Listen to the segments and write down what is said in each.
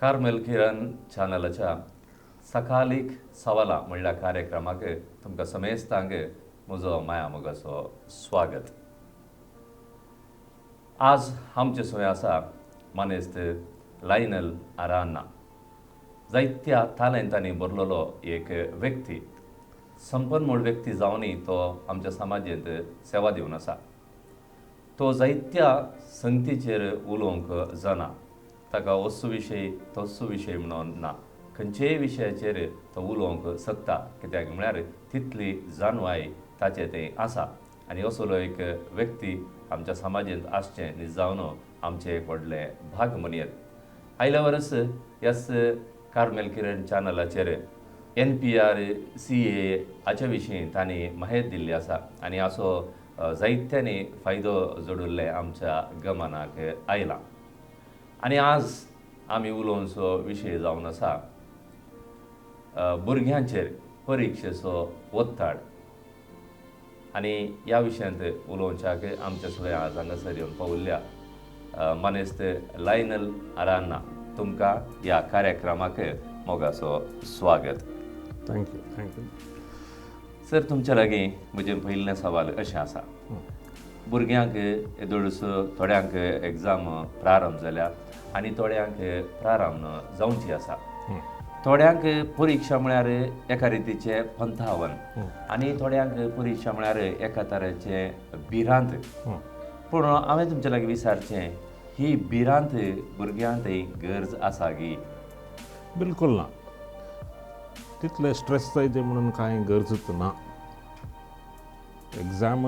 Carmel किरण चॅनलाच्या सकालीक सवालां म्हणल्या कार्यक्रमाक तुमकां समेस्तांक म्हजो माया मोगाचो स्वागत. आज आमचे सुवें आसा मानेस्त लायनल आरान्ना. जायत्या तालेंतांनी भरलेलो एक व्यक्ती, संपन्मूळ व्यक्ती जावनूय तो आमच्या समाजेंत सेवा दिवन आसा. तो जायत्या संगतीचेर उलोवंक जाणा. ताका असो विशय तसो विशय म्हणून ना, खंयचेय विशयाचेर तो उलोवंक शकता, कित्याक म्हळ्यार तितली जाणवाय ताचे थंय आसा. आनी असलो एक व्यक्ती आमच्या समाजेंत आसचें न्ही जावन आमचें एक व्हडलें भाग म्हणयेत. आयल्या वरस ह्याच कार्मेल किरण चॅनलाचेर NPR CA हाच्या विशीं तांणी माहिती दिल्ली आसा आनी असो जायत्यांनी फायदो जोडिल्ले आमच्या गमनाक आयला. आनी आज आमी उलोवचो विशय जावन आसा भुरग्यांचेर परिक्षेचो ओत्ताड. आनी ह्या विशयांत उलोवच्याक आमच्या सगळ्या आज हांगासर येवन पाविल्ल्या मानेस्त लायनल आरान्ना, तुमकां ह्या कार्यक्रमाक मोगाचो स्वागत. Thank you, thank you sir. तुमच्या लागीं म्हजें पयलें सवाल अशें आसा, भुरग्यांक येदोळूच थोड्यांक एग्जाम प्रारंभ जाल्या आनी थोड्यांक प्रारंभ जावची आसा. थोड्यांक परिक्षा म्हळ्यार एका रितीचें पंथावन आनी थोड्यांक परिक्षा म्हळ्यार एका तरेचें भिरांत. पूण हांवें तुमच्या लागीं विचारचें, ही भिरांत भुरग्यांक थंय गरज आसा गी? बिलकुल ना. तितले स्ट्रेस जायचे म्हणून कांय गरजच ना. Exam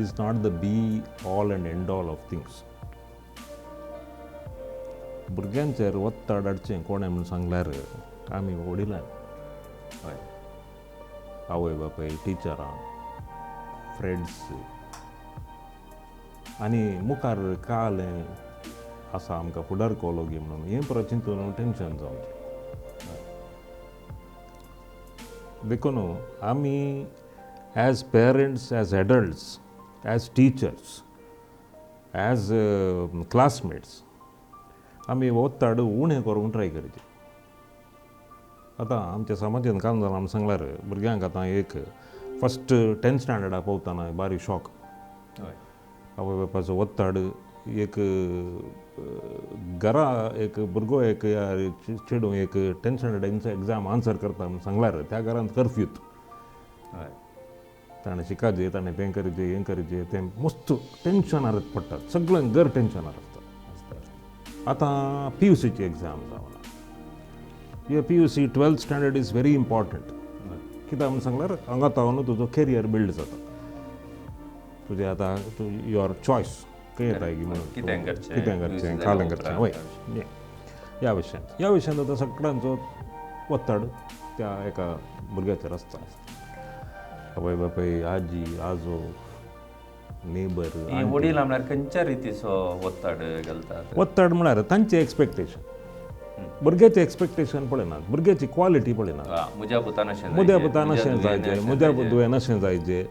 is not the be all and end all of things. भुरग्यांचेर ओत्ताड हाडचें कोणें म्हूण सांगल्यार आमी वडिलांनी, आवय बापाय, टिचरां, फ्रेंड्स आनी मुखार काल आसा आमकां फुडार कोलो गी म्हणून हें परत चिंतून टेंशन जावचें. देखून आमी as parents, as adults, as teachers, as classmates आमी ओत्ताड उणें करूंक ट्राय करचें. आतां आमच्या समाजान काम जालां आमी सांगल्यार भुरग्यांक आतां एक फस्ट 10th स्टँडर्डाक पावतना बारीक शॉक, आवय बापायचो ओत्ताड, एक घरा एक भुरगो एक चेडूं एक 10th स्टँडर्डाचे एग्जाम आन्सर करता म्हूण सांगल्यार त्या घरांत कर्फ्यूत. ताणें शिकाजे, ताणें तें करचें, हें करचें, तें मस्त टेंशनार पडटात, सगळें घर टेंशनार आसता. आतां PUCची एग्जाम जावना, हे PUC 12th standard is very important. कित्याक म्हूण सांगल्यार हांगा तावन तुजो कॅरियर बिल्ड जाता, तुजें आतां तूं your choice खंय येता की म्हणून कितें करचें, कितें करचें, कालें करचें, वय ह्या विशयांत, ह्या विशयांत आतां सगळ्यांचो ओत्ताड त्या एका भुरग्याचेर आसता. आवय बापाय, आजी आजो, नेबर. वडील म्हळ्यार खंयच्या रितीचो ओत्ताड घालतात? ओत्ताड म्हळ्यार तांचें एक्सपेक्टेशन, भुरग्याचें एक्सपेक्टेशन पळयनात, भुरग्याची क्वॉलिटी पळयनात. म्हज्या पुतान अशें, म्हज्या पुतान अशें जायचे, म्हज्या धुवेन अशें जायचे.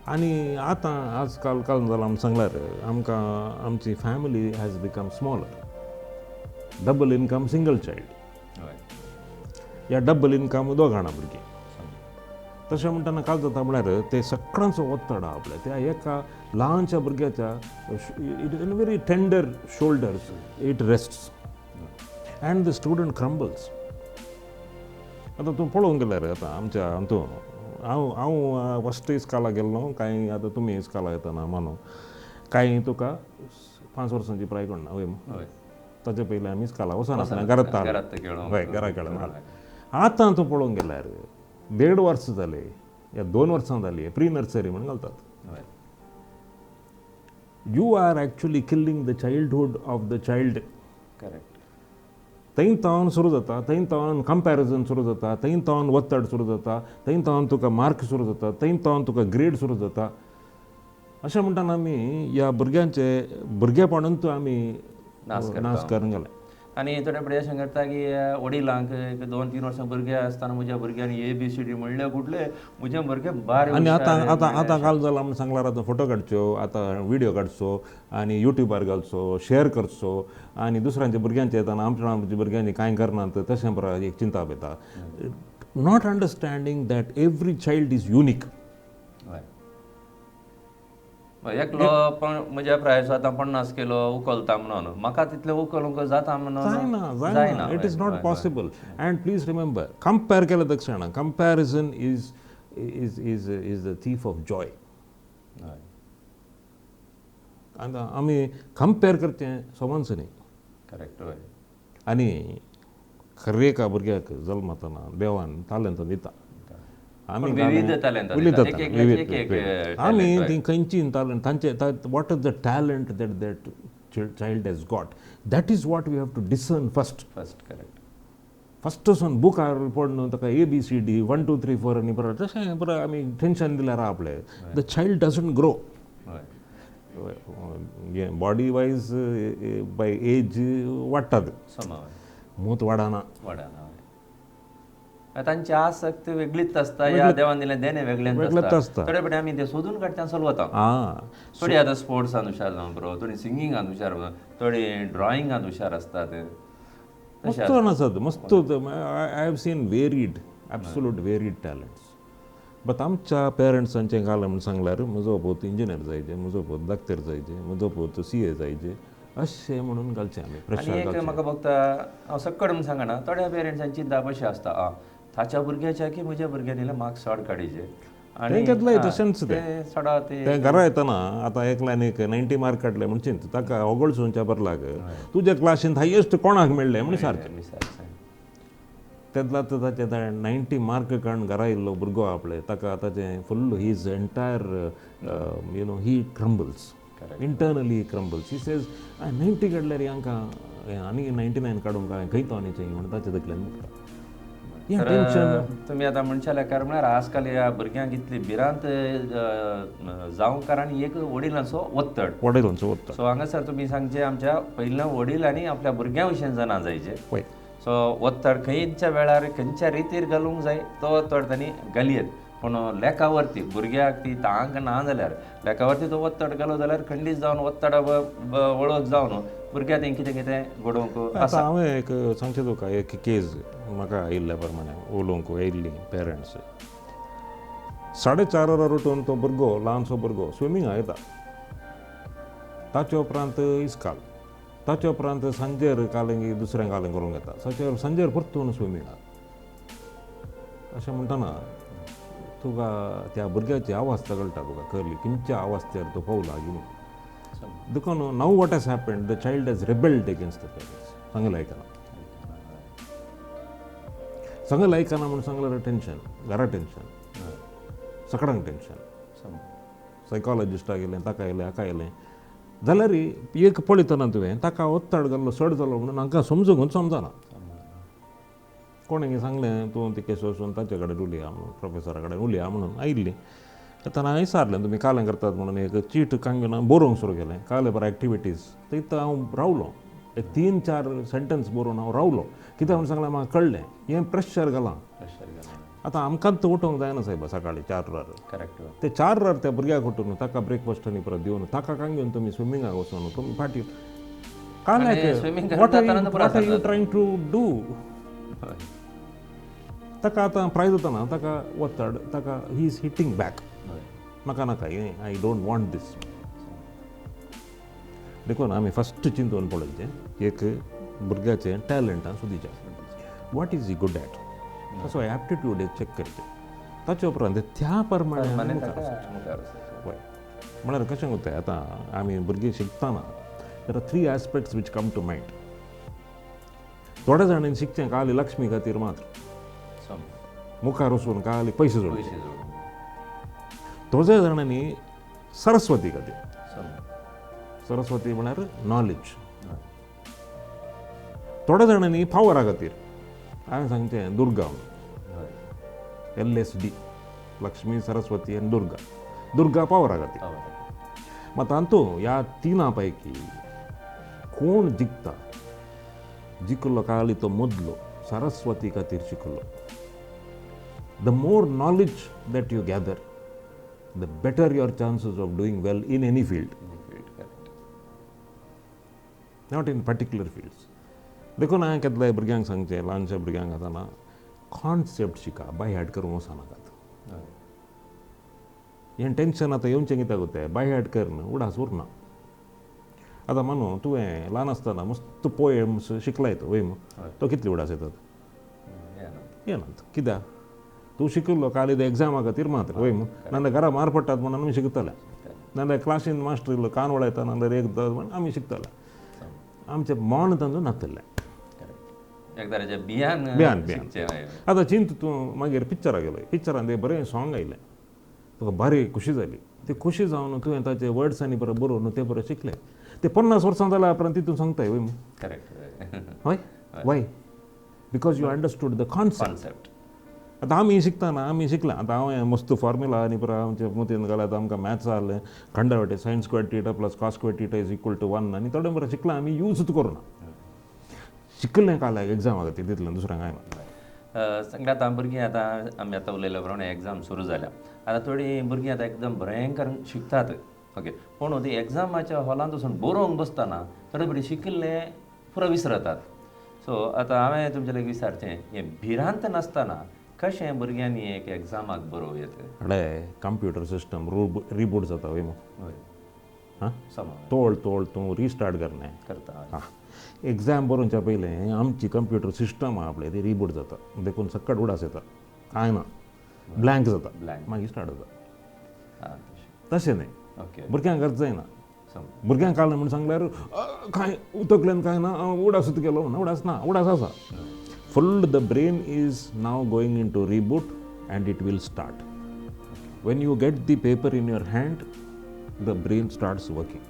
आनी आतां आजकाल काल जालां आमी सांगल्यार आमकां आमची family has become smaller, double income single child, ह्या डबल इनकम दोग जाणां भुरगीं. तशें म्हणटना काल जाता म्हळ्यार ते सगळ्यांचो ओत्ताड आहा पळय त्या एका ल्हानशा भुरग्याच्या, it in very tender shoulders it rests and the student crumbles. आतां तूं पळोवंक गेल्यार आतां आमच्या हातूं हांव हांव फस्ट इस्काला गेल्लो, कांय आतां तुमी इस्काला येतना मानू कांय तुका 5 वर्सांची प्राय कोण वय, ताचे पयलीं आमी इस्काला वचना, घरांत हय घरा खेळून. आतां तूं पळोवंक गेल्यार 1.5 वर्स जालें या 2 वर्सां जालीं प्री नर्सरी म्हूण घालतात. You are actually killing the childhood of the child. Correct. थंय तावन सुरू जाता, थंय तावन कंपॅरिजन सुरू जाता, थंय तावन ओत्ताड सुरू जाता, थंय तावन तुका मार्क सुरू जाता, थंय तावन तुका ग्रेड सुरू जाता. अशें म्हणटाना आमी ह्या भुरग्यांचे भुरगेपणांत आमी नाश करून गेले. आनी थोडे फुडें अशें करता की वडिलांक एक 2-3 वर्सां भुरगे आसतना म्हज्या भुरग्यांनी ए बी सी डी म्हणले कुठले म्हजे भुरगे बारे. आनी आतां आतां आतां काल जाला म्हण सांगल्यार आतां फोटो काडच्यो, आतां व्हिडियो काडचो आनी युट्यूबार घालचो, शेअर करचो आनी दुसऱ्यांच्या भुरग्यांचे येताना आमच्या आमच्या भुरग्यांनी कांय करनात तशें बरें एक चिंताप येता. Not understanding that every child is unique. एकलो पण म्हज्या प्रायस आतां 50 किलो उखलता म्हणून म्हाका तितलें उखलूंक जाता म्हणून जायना, जायना. It is not possible. And please remember, compare केलें तक्षणा, comparison is is is is the thief of joy. आतां आमी कंपेर करचें सवांच न्ही. करेक्ट. हय. आनी खरे एका भुरग्याक जल्मतना देवान तालेंत दिता. आमी विविध talent, आमी ती खंयची talent तांचे, what is the talent that that child has got, that is what we have to discern first. First, correct. First वचून बुकार पडून ताका A B C D 1 2 3 4 आनी परत तशें बरें आमी टेंशन दिल्यार आपलें the child doesn't grow. Body wise by age वाडटात, मूत वाडना, वाडना. तांची आसक्त वेगळीच आसता, ह्या देवान दिलें देणें वेगळेंच आसता. थोडे फावटी आमी ते सोदून काडटा चलवता. थोडी आतां स्पोर्ट्सान हुशार जावन बरो, थोडी सिंगिंगान हुशार, थोडी ड्रॉइंगान हुशार आसतात. मस्त आसात, मस्त. I have seen varied, absolute varied talents. But आमच्या पेरंट्सांचें घालें म्हूण सांगल्यार म्हजो पूत इंजिनियर जायचे, म्हजो पूत डाक्टर जायचे, म्हजो पूत सी ए जायचे अशें म्हणून घालचें आमी प्रेशर घालचें. म्हाका बघता हांव सक्कड म्हूण सांगना, थोड्या पेरंट्सांची चिंता अशी आसता ताच्या भुरग्याच्या की म्हज्या भुरग्यांनी मार्क्स चड काडीचे. तें घेतलें तशेंच तें घरा येतना आतां एकल्यान एक 90 मार्क काडले म्हूण चिंत ताका ओगळसोवच्या बदलाक तुज्या क्लासींत हायेस्ट कोणाक मेळ्ळें म्हूण सारकें तेदला तर ताचें 90 मार्क काडून घरा येयल्लो भुरगो आपले ताका ताचें full his entire you know he crumbles, internally crumbles. He says 90 काडल्यार हांकां आनी 99 काडूंक हांवें खंय तो आनी म्हणून ताचे तकल्यान मुखता. तुमी आतां म्हणशाले कारण म्हळ्यार आजकाल ह्या भुरग्यांक इतली भिरांत जावंक कारण एक वडिलांचो ಒತ್ತड, वडिलांचो ಒತ್ತड. सो हांगासर तुमी सांगचें आमच्या पयल्या वडिलांनी आपल्या भुरग्यां विशीं जाणा जायचें. सो ಒತ್ತड खंयच्या वेळार खंयच्या रितीर घालूंक जाय तो ಒತ್ತड तांणी घालयेत, पूण लेखावरती भुरग्याक ती तांक ना जाल्यार लेखावरती तो ಒತ್ತड घालो जाल्यार खंडीत जावन ಒತ್ತಡ वळख जावन भुरग्याक तें कितें कितें घडोवंक आसा. हांवें एक सांगचें तुका एक केज म्हाका आयिल्ल्या प्रमाणे उलोवंक आयिल्ली पेरंट्स. 4:30 वरां उठून तो भुरगो ल्हानसो भुरगो स्विमिंगाक येता, ताचे उपरांत इस्काल, ताचे उपरांत सांजेर कालें दुसऱ्यां कालें करूंक येता, ताचे सांजेर परतून स्विमिंगाक. अशें म्हणटना तुका त्या भुरग्याची अवस्था कळटा, तुका कळ्ळी खंयच्या अवस्थेर तो पावला म्हणून. देखून now what has happened, the child has rebelled against the parents. सांगलें आयकना, सांगलें आयकना म्हूण सांगल्यार टेंशन, घरा टेंशन, सगळ्यांक टेंशन. सायकोलॉजिस्टाक येयलें, ताका येयलें, हाका येयलें जाल्यार एक पळयतना तुवें ताका ಒತ್ತड घाल्लो चड जालो म्हणून हांकां समजूंक समजना. कोणें सांगलें तूं ती केस वचून ताचे कडेन उलया म्हणून, प्रोफेसरा कडेन उलया म्हणून आयिल्ली. आतां हांवें विचारलें तुमी कालें करतात म्हणून एक चीट कांगना बरोवंक सुरू केलें, कालें बरें एक्टिविटीज थंय हांव रावलो एक 3-4 सेंटन्स बरोवन हांव रावलो. कित्याक म्हणून सांगलें म्हाका कळ्ळें हें प्रेशर घालां. आतां आमकांच उठोवंक जायना सायबा सकाळीं 4 वरां. करेक्ट. ते 4 वरां त्या भुरग्याक उठून ताका ब्रेकफास्ट आनी परत दिवन ताका कांय घेवन तुमी स्विमिंगाक वचून तुमी फाटीं काल्याक what are you trying to do. ताका आतां प्रायज वतना ताका ಒತ್ತड, ताका he is hitting back, म्हाका नाका हें, I don't want these. देखून आमी फस्ट चिंतून पळोवचें एक भुरग्याचें टॅलंटां सोदीचें, what is he good at, तसो एप्टिट्यूड एक चॅक करचें, ताचे उपरांत त्या प्रमाणे हय. म्हळ्यार कशें उरता आतां आमी भुरगीं शिकतना there are 3 aspects which come to mind. थोड्या जाणांनी शिकचें खाली लक्ष्मी खातीर मात्र, मुखार वचून खाली पयशे जोडचे. थोड्या जाणांनी सरस्वती खातीर, सरस्वती म्हळ्यार नॉलेज. थोड्या जाणांनी पावरा खातीर, हांवें सांगचें दुर्गा, LSD, Lakshmi Saraswati आनी दुर्गा, दुर्गा पावरा खातीर. मात तातूंत ह्या तिना पैकी कोण जिखता जिखलो काली तो मदलो सरस्वती खातीर शिकलो. The more knowledge that you gather, the better your chances of doing well in any field. Not in particular fields. देखून हांवें केदल्या भुरग्यांक सांगचें, ल्हानशा भुरग्यांक आतां कॉन्सेप्ट शिका, बाय हार्ट करूंक वचनाकात. हें टेंशन आतां येवचें कित्याक तें बाय हार्ट करून उडास उरना. आतां मानू तुवें ल्हान आसतना मस्त पोएम्स शिकलाय तो वय, तो कितले उडास येतात येनात. कित्याक तूं शिकिल्लो काल ते एग्जामा खातीर मात्र वय, नाजाल्यार घरा मार पडटात म्हणून आमी शिकताले, नाजाल्यार क्लासीन मास्टर इल्लो कान वळयता नाजाल्यार एक म्हण आमी शिकताले. आमचें मन तांचो नातलें बियान बियान बियान. आतां चिंत तूं मागीर पिक्चराक गेलो, पिक्चरान तें बरें सॉंग आयलें, तुका बारी खुशी जाली, ती खुशी जावन तुवें ताचे वर्ड्स आनी बरें बरोवन तें बरें शिकलें. ते 50 वर्सां जाल्या उपरांत तितून सांगताय वय. करेक्ट. हय, why? Because you understood the concept. आतां आमी शिकतना आमी शिकलें, आतां हांवें मस्त फॉर्मुला आनी पुरो आमचे मतीन घाल्यार आमकां मॅथ्स आहलें खंडावटे sine square theta plus cos square theta is equal to 1 आनी थोडें बरें शिकलां आमी यूजूच करुना. शिकलें काल एग्जामा खातीर तितलें, दुसरें कांय ना. सगळें आतां भुरगीं आतां आमी आतां उलयल्या प्रमाणे एग्जाम सुरू जाल्या, आतां थोडीं भुरगीं आतां एकदम भयंकर शिकतात. ओके, पूण ती एग्जामाच्या हॉलांत वचून बरोवंक बसतना थोडे भुरगीं शिकिल्लें पुरो विसरतात. सो आतां हांवें तुमचे लागीं विचारचें, हें भिरांत नासतना कशें भुरग्यांनी एक एग्जामाक बरोवं येता? अडे कंप्युटर सिस्टम रिबूट जाता वय मग. हां, तोळ तोळ तूं रिस्टार्ट करना करता. हां, एग्जाम बरोवच्या पयलें आमची कंप्युटर सिस्टम आहा पळय ती रिबूट जाता, देखून सक्कट उडास येता, कांय ना, ब्लँक जाता, मागीर स्टार्ट जाता. तशें न्हय, भुरग्यांक गरज जायना. भुरग्यांक काडलें म्हूण सांगल्यार कांय तकलेन कांय ना, उडासूच गेलो म्हणून उडास ना, उडास आसा. Full the brain is now going into reboot and it will start. When you get the paper in your hand, the brain starts working.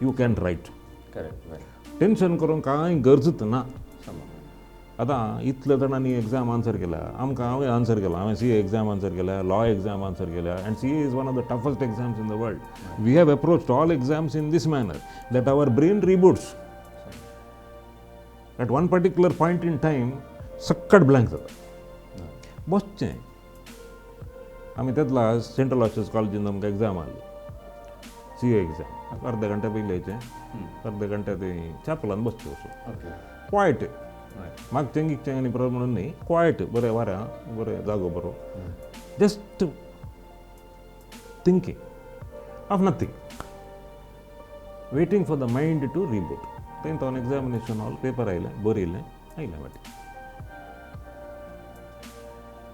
You can write. Correct. Right. Tension करून कांय गरजूच ना. आतां इतले जाणांनी एग्जाम आन्सर केला, आमकां हांवें answer केला, हांवें सी ए एग्जाम आन्सर केल्या, लॉ एग्जाम आन्सर केल्या, and C A is one of the toughest exams in the world. We have approached all exams in this manner that our brain reboots at one particular point in time. सक्कट blank जाता बसचें. आमी Tetla central office कॉलेजीन आमकां exam आहली, C ए exam. अर्दे घंटे पयलीं येयचें, अर्दे घंटे थंय चॅपलान बसचें वचून, क्वायट, म्हाका चेंगीक चेंग आनी बरो म्हणून न्ही, क्वायट, बरें वारें बरें जागो बरो, just thinking of nothing, waiting for the mind to reboot. थंय तो एग्जामिनेशन हॉल पेपर आयलें, बरयलें, आयलें वाटी.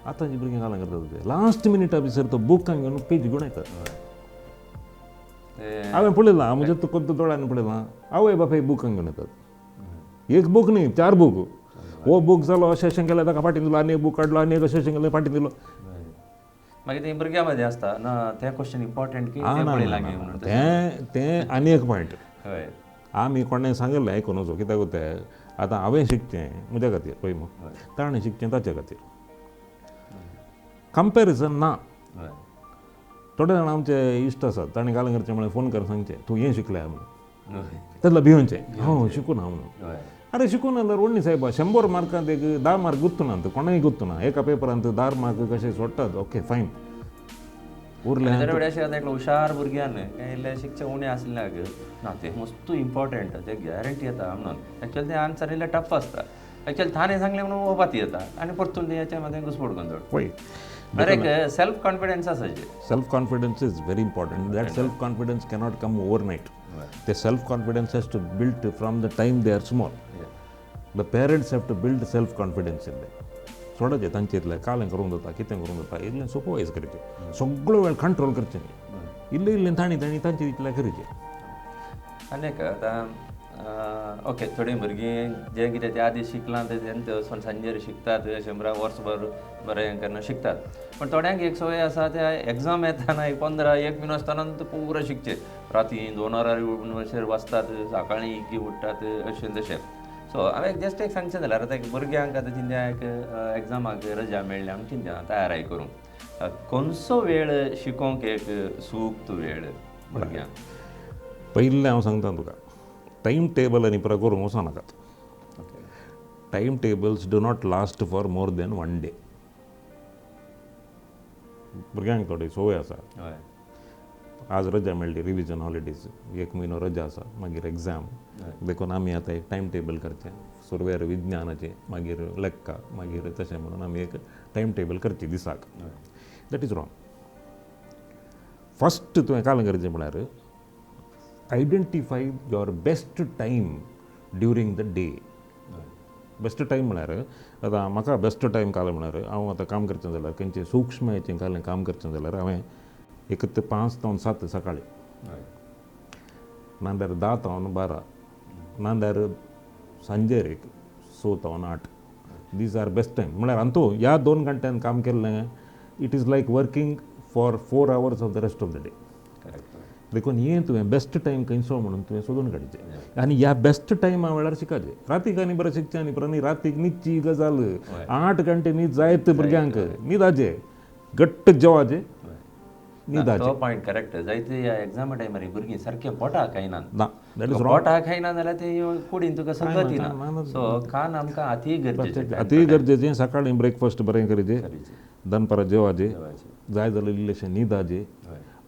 आतांची भुरगीं कालां करतात ते लास्ट मिनिटा भितर तो बुकां घेवन पेज घेवन येतात. हांवें पळयलां, म्हज्या तुका दोळ्यांनी पळयलां, आवय बापाय बुकां घेवन येतात. एक बूक न्ही, 4 बूक. हो बूक जालो अशें अशें केलें, ताका फाटीं दिलो, आनी एक बूक काडलो, आनी एक अशें अशें केलें, फाटीं दिलो. मागीर तें भुरग्यां मदीं आसता ना तें क्वेश्चन इम्पॉर्टंट की तें तें आनी एक पॉयंट. आमी कोणें सांगिल्लें आयकून वचो, कित्याक तें आतां हांवें शिकचें म्हज्या खातीर पळय मग, ताणें शिकचें ताचे खातीर, कंपॅरिजन ना. थोडे जाण आमचे इश्ट आसात, ताणें काल करचें म्हळ्यार फोन कर सांगचें तूं हें शिकलें म्हणून, तेतलो भिवचें हांव शिकूना म्हणून. अरे शिकून जाल्यार व्हडली सायबा 100 मार्कांत एक 10 मार्क गुत्तना, कोणाय गुत्तना, एका पेपरांत 10 मार्क कशे सोडटात, ओके फायन उरलें. अशें हुशार भुरग्यान कांय इल्लें शिकचें उणें आसल्याक ना तें मस्त इम्पॉर्टंट, तें गॅरंटी येता म्हणून. एक्चुअली तें आन्सर इल्लें टफ आसता, एक्चुअली ताणें सांगलें म्हणून ओपात येता आनी परतून तें हेच्या मदें घुसपड करून पळय. एक सेल्फ कॉन्फिडन्स आसा. Self confidence is very important. That self confidence cannot come overnight. The self confidence has to build from the time they are small. The parents have to build self confidence in them. सोडाचें तांचे इतलें कालें करूंक जाता, कितें करूंक जाता, इल्लें सुपरवायज करचें, सगळो वेळ कंट्रोल करचें न्ही, इल्लें इल्लें तांणी तांणी तांचें इतलें करचें. आनी एक आतां ओके, थोडीं भुरगीं जें कितें ते आदी शिकलां तें तें वचून सांजेर शिकतात, अशें वर्सभर बरें करून शिकतात. पण थोड्यांक एक संवय आसा, ते एग्जाम येताना एक 15-1 म्हयनो आसतना ते पुरो शिकचें, राती 2 वरां अशें वाचतात, सकाळीं इग्गी उठ्ठात, अशें तशें. सो हांवें एक जस्ट एक सांगचें जाल्यार आतां एक भुरग्यांक आतां चिंत्या एक एग्जामाक रजा मेळ्ळ्या म्हूण चिंत्या तयाराय करूंक, कोणसो वेळ शिकोवंक एक सूक्त वेळ भुरग्यांक? पयलें हांव सांगता तुका, टायम टेबल आनी पुरो करूंक वचनाकात. Time tables do not last for more than one day. भुरग्यांक थोडी संवय आसा, आज रजा मेळ्ळी, रिविजन हॉलिडेज, एक म्हयनो रजा आसा, मागीर एग्जाम, देखून आमी आतां एक टायम टेबल करचें, सुरवेर विज्ञानाचें, मागीर लेक्का, मागीर तशें म्हणून आमी एक टायम टेबल करची दिसाक. That is wrong. First तुवें काल करचें म्हळ्यार identify your best time during the day. Best time म्हळ्यार आतां म्हाका बेस्ट टायम काल म्हळ्यार हांव आतां काम करचें जाल्यार खंयचें सूक्ष्म हेचें कालें काम करचें जाल्यार हांवें एक ते 5 तावन 7 सकाळीं, नाजाल्यार 10 तावन 12, नाजाल्यार सांजेर एक 6 तावन 8. These are best time. म्हळ्यार अंतू ह्या 2 घंट्यान काम केल्लें it is like working for 4 hours of the rest of the day. देखून हें तुवें बेस्ट टायम खंयचो म्हणून तुवें सोदून काडचें आनी ह्या बेस्ट टायमा वेळार शिकाचें. रातीक आनी बरें शिकचें आनी परत रातीक न्हिदची गजाल, 8 घंटे न्हीद जायत भुरग्यांक, न्हिदाचें, घट्ट जेवाचें, न्हिदाचें. तो पॉयंट करेक्ट. जायते ह्या एग्जामा टायमार भुरगीं सारकें पोटा खायनात. ना, that is wrong. पोटा खायना जाल्यार ते कुडीन तुका सगळं दिना. सो खाण आमकां अती गरजेचें, अती गरजेचें. सकाळीं ब्रेकफास्ट बरें करचें, दनपारां जेवाचें, जाय जाल्यार इल्लेशें न्हिदाचें.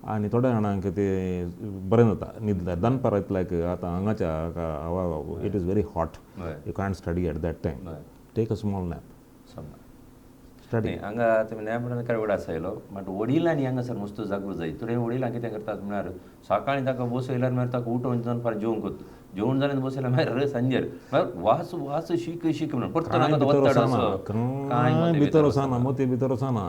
आनी थोड्या जाणांक ते बरें जाता न्हिदल्यार. दनपारां लायक आतां हांगाच्या हवा, it is very hot, you can't study at that time, take a small nap, study. हांगा तुमी नॅप म्हणून काय उडास आयलो, बट वडिलांनी हांगासर मस्त जागृत जाय. थोडे वडिलां कितें करतात म्हळ्यार सकाळीं ताका बसयल्यार मागीर ताका उठोवन दनपार जेवंक वता, जेवण जालें बसयल्यार मागीर सांजेर मागीर वास वास शीक शीक म्हणून परतून कांय भितर वचना, मोती भितर वचना.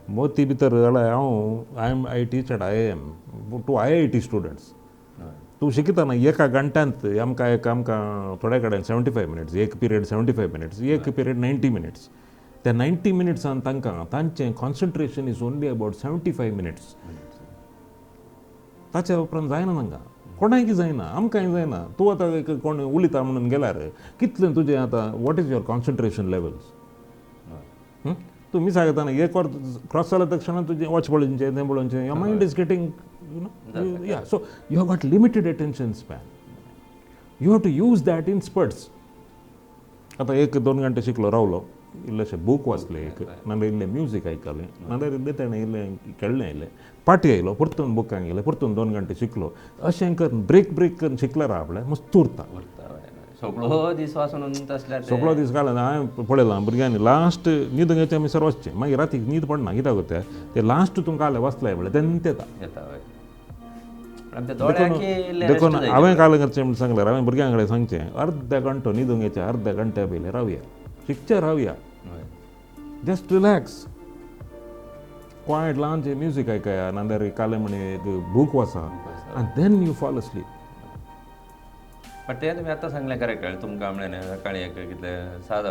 मोती भितर जाल्यार हांव I teach at IIM to IIT students. तूं शिकयता ना एका घंट्यांत आमकां एक आमकां थोड्या कडेन 75 मिनिट्स, एक पिरियड 75 मिनिट्स, एक पिरियड 90 मिनिट्स. त्या 90 मिनिट्सान तांकां तांचें concentration is only about 75 minutes. ताच्या उपरांत जायना तांकां, कोणाकय जायना, आमकांय जायना. तूं आतां एक कोण उलयता म्हणून गेल्यार कितलें तुजें आतां what is your concentration levels? तूं मिसाक येता ना, एक वर क्रॉस जाल्या तक्षणा तुजें वॉच पळोवचें, तें पळोवचें, your mind is getting you know yeah. So you have got limited attention span, you have to use that in spurts. आतां 1-2 घंटे शिकलो रावलो, इल्लेशें बूक वाचलें एक, नाजाल्यार इल्लें म्युजीक आयकलें, नाजाल्यार इल्लें तेणें इल्लें खेळ्ळें, इल्लें पाटी आयलो, परतून बुकांक गेलें, परतून 2 घंटे शिकलो. अशें करून ब्रेक ब्रेक करून शिकल्यार आपल्याक मस्त उरता. सगळो दीस वाचून सगळो दीस घालना. हांवें पळयलां भुरग्यांनी लास्ट न्हिदूंक येता आमी सर वचचें, मागीर रातीक न्हीद पडना. कित्याक जाता ते लास्ट तुमकां आलें वाचलें म्हळ्यार तेन्ना येता. देखून हांवें काल करचें म्हण सांगल्यार हांवें भुरग्यां कडेन सांगचें, अर्द घंटो न्हिदूंक येचें, अर्द घंट्या पयलीं रावया, शिकचें रावया, जस्ट रिलॅक्स, क्वायट ल्हानशें म्युजीक आयकया, नाजाल्यार कालें म्हणे एक बूक वाचा आनी then you fall asleep. But तें तुमी आतां सांगलें करेक्ट. तुमकां म्हणलें सकाळीं एक कितलें 7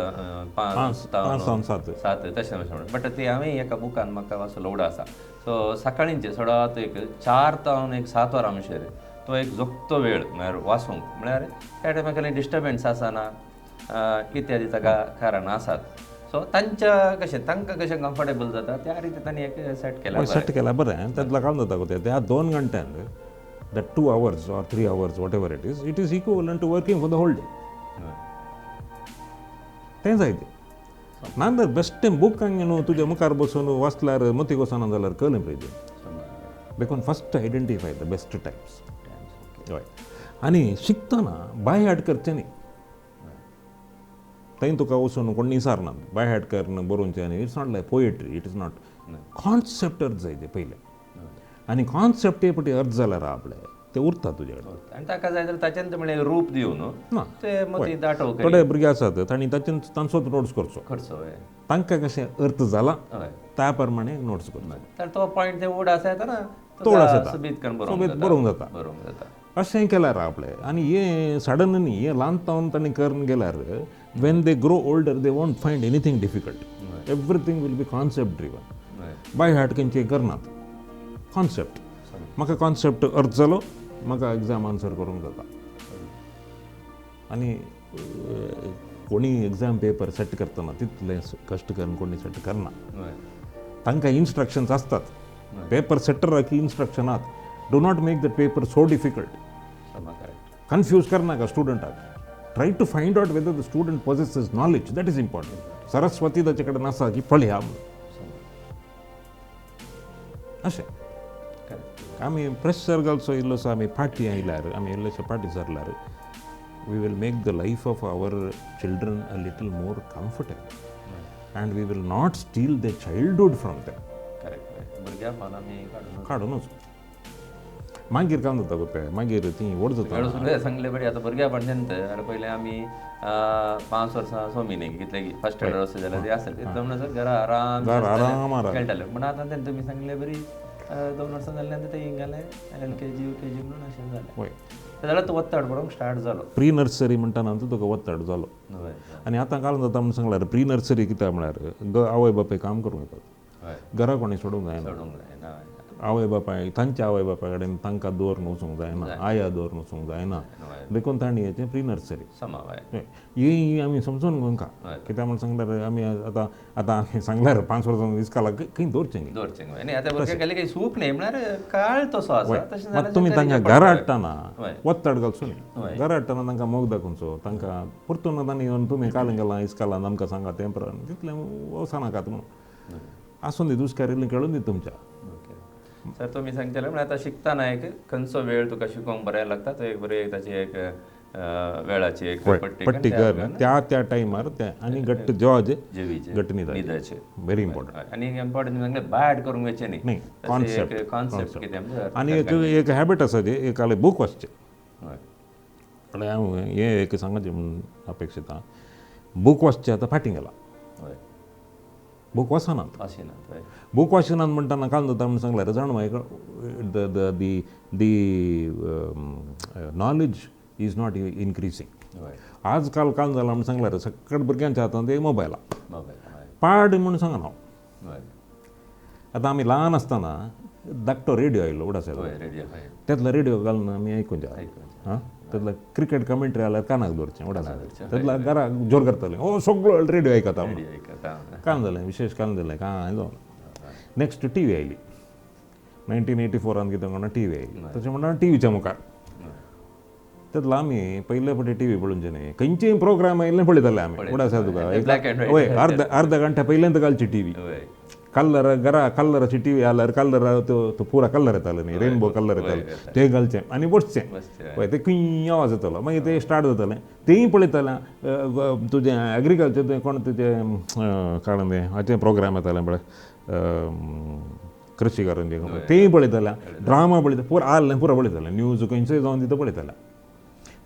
5 5 7 7 तशें म्हणून. बट ते हांवें एका बुकान म्हाका मातसो लोड आसा. सो सकाळींचे सडात एक 4 तावन एक 7 वरां म्हणशेर तो एक जोगतो वेळ म्हळ्यार वाचूंक, म्हळ्यार त्या टायमार कसलें डिस्टर्बन्स आसना इत्यादी ताका कारणां आसात. सो तांच्या कशें तांकां कशें कम्फर्टेबल जाता त्या रिती तांणी एक सेट केला, सेट केला बरें. तातूंतलो काम जाता त्या 2 घंट्यांत, that 2 hours or 3 hours, whatever it is, it is equivalent to working for the whole day. तें जाय तें. नाजाल्यार बेश्टें बुकांक न्हू तुज्या मुखार बसून वाचल्यार मतीक वचना जाल्यार कळ्ळें पळय. देखून first identify the best times. हय, आनी शिकतना बाय हार्ट करचें न्ही. थंय तुका वचून कोण निसारना बाय हार्ट कर बरोवचें आनी it's not like poetry, it is not. Concept अर्थ जाय तें पयलें, आनी कॉन्सेप्ट एक पटी अर्थ जाल्यार आपले ते उरता तुजे कडेन. आनी ताका जाय जाल्यार ताचें म्हणल्यार रूप दिवन ना ते मतीं दाटोव. थोडे भुरगे आसात तांणी ताचें तांचोच नोट्स करचो, तांकां कशें अर्थ जाला त्या प्रमाणे नोट्स करचो. तर तो पॉयंट ते ओड आसा येता ना, तो ओड आसा सोबीत करून बरोवंक जाता, बरोवंक जाता. अशें केल्यार आपलें. आनी हें सडन न्ही, हें ल्हान तावन तांणी करून गेल्यार when they grow older they won't find anything difficult. Everything will be concept driven. By heart खंयचें करनात, कॉन्सेप्ट. म्हाका कॉन्सेप्ट अर्थ जालो, म्हाका एग्जाम आन्सर करूंक जाता. आनी कोणी एग्जाम पेपर सेट करतना तितलें कश्ट करून कोणी सेट करना. तांकां इन्स्ट्रक्शन्स आसतात, पेपर सेटराक इन्स्ट्रक्शन आसात, do not make the paper so difficult, confuse करनाका स्टुडंटाक. Try to find out whether the student possesses knowledge, that is important. Saraswati ताचे कडेन आसा की पळया अशें. आमी प्रेशर घालचो इल्लोसो आमी फाटीं आयल्यार, आमी इल्लेशे फाटीं सरल्यार, we will make the life of our children a little more comfortable and we will not steal the childhood from them. Correct. भुरग्यांपण आमी काडूनच मागीर काम जाता गो तें, मागीर ती व्हड जाता. सांगले बरी आतां भुरग्यांपण तें. पयलें आमी 5 वर्सां 6 म्हयने कितले फर्स्ट स्टँडर्ड वचता जाल्यार तें आसलें तितलो म्हणसर घरा आराम आराम खेळटाले. पूण आतां तें तुमी सांगले बरी 2 वर्सां जाल्ले आनी तें हिंग घालें LKG UKG म्हणून अशें जालें. जाल्यार तो वत्ताड पडोवंक स्टार्ट जालो. प्री नर्सरी म्हणटा तुका वत्ताड जालो. आनी आतां काल जाता म्हूण सांगल्यार प्री नर्सरी कित्याक म्हळ्यार आवय बापाय काम करूंक येतात, घरा कोणी सोडूंक जायना. आवय बापाय तांच्या आवय बापाय कडेन तांकां दवरून वचूंक जायना, आया दवरून वचूंक जायना, देखून तांणी हेचें प्री नर्सरी ही आमी समजून घेवंक. कित्याक म्हूण सांगल्यार आमी आतां आतां आमी सांगल्यार 5 वर्सां इस्कालाक खंय दवरचें दवरचें आतां भुरग्यांक सूख न्ही म्हळ्यार काळ तसो आसा. तुमी तांकां घरा हाडटना वत्ताड घालचो न्ही, घरा हाडटना तांकां मोग दाखोवचो, तांकां परतून तांणी येवन तुमी काल गेलां इस्कालान आमकां सांगा तें प्रमाण तितलें वचनाकात म्हणून आसूं दी, दुसऱ्या इल्लें खेळून दी तुमच्या. सर तुमी सांगतले म्हळ्यार आतां शिकतना एक खंयचो वेळ तुका शिकोवंक बरें लागता तो एक बरें ताची एक वेळाची एक पट्टी कर त्या त्या टायमार तें आनी घट्ट जेवाचें घट्ट न्हिदाचें, व्हेरी इम्पॉर्टंट. आनी इम्पॉर्टंट सांगलें बायट करूंक वचचें न्ही, कॉन्सेप्ट कॉन्सेप्ट कितें. आनी एक एक हॅबिट आसा जें एक आलें बूक वाचचें. म्हळ्यार हांव हें एक सांगाचें म्हूण अपेक्षिता, बूक वाचचें आतां फाटीं गेलां, बूक वाचनात. बूक वाचनात म्हणटना काल जाता म्हूण सांगल्यार जाण the the the the knowledge is not increasing. आजकाल काल जालां म्हूण सांगल्यार सगळ्या भुरग्यांच्या हातांत एक मोबायल पाड म्हूण सांगना हांव. आतां आमी ल्हान आसतना धाकटो रेडियो आयलो उडास, तेतलो रेडियो घालून आमी आयकून जाय. आं तेतलो क्रिकेट कमेंट्री आल्यार कानाक दवरचें उडास, तेतला घरा जोर करताले हो सगळो रेडियो आयकता. कान जालें विशेश कान जालें कांय जावना. नेक्स्ट टी व्ही आयली 1984 कितें म्हणून टी व्ही आयली, तशें म्हणटा टी व्हीच्या मुखार तेतलो आमी पयले फावटी टी व्ही पळोवचें न्ही, खंयचेय प्रोग्राम आयिल्लें पळयताले आमी उडास तुका वय अर्द अर्धा घंटा पयल्यांत घालची टी व्ही. कलर घरा कलराची टी व्ही आल्यार कलर तो पुरा कलर येतालो न्ही, रेनबो कलर येतालो ते घालचें आनी बसचें. हय ते खंय आवाज येतालो मागीर ते स्टार्ट जातालें तेंय पळयतालें. तुजें एग्रीकल्चर तुवें कोण तुजें काडून तें हाचें प्रोग्राम येतालें पळय कृषीकारांचें, तेंय पळयतालें. ड्रामा पळयता पुरा आसलें पुरा पळयतालें, न्यूज खंयचोय जावन तितू पळयतालें.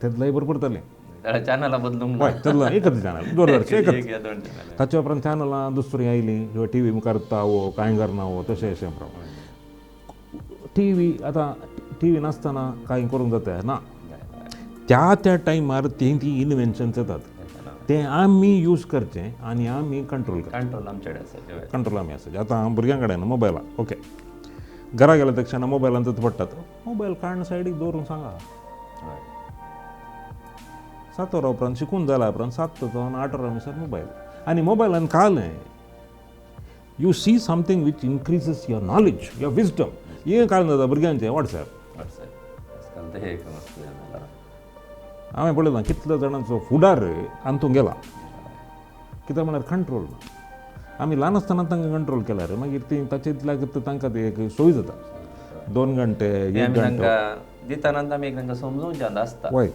तेतलेंय बरें पडटालें. चॅनलां बदलूंक हय तेतलो एकच चॅनल दूरदर्शन एकच. ताचे उपरांत चॅनलां दुसरीं आयलीं किंवा टी व्ही मुखार हो कांय करना हो तशें अशें प्रमाण टी व्ही आतां टी व्ही नासतना कांय करूंक जाता ना. त्या त्या टायमार तीं तीं इनवेन्शन्स येतात तें आमी यूज करचें आनी आमी कंट्रोल करचें. कंट्रोल आमचे कडेन आसा, कंट्रोल आमी आसा. आतां भुरग्यां कडेन मोबायला ओके घरा गेल्या तक्षणा मोबायलान पडटात, मोबायल काडून सायडीक दवरूंक सांगा. 7 वरां उपरांत शिकून जाल्या उपरांत 7 जावन 8 वरां मिसर मोबायल. आनी मोबायलान कालें you see something which increases your knowledge, your wisdom. हें काल जाता भुरग्यांचें वॉट्सॅप. हांवें पळयलां कितल्या जाणांचो फुडार अंतूंक गेला, कित्याक म्हळ्यार कंट्रोल ना. आमी ल्हान आसतना तांकां कंट्रोल केल्यार मागीर ती ताचे लागीं तांकां ती एक सोय जाता. 2 घंटे 1 घंटो दितना आमी तांकां समजोवचें आसता. वय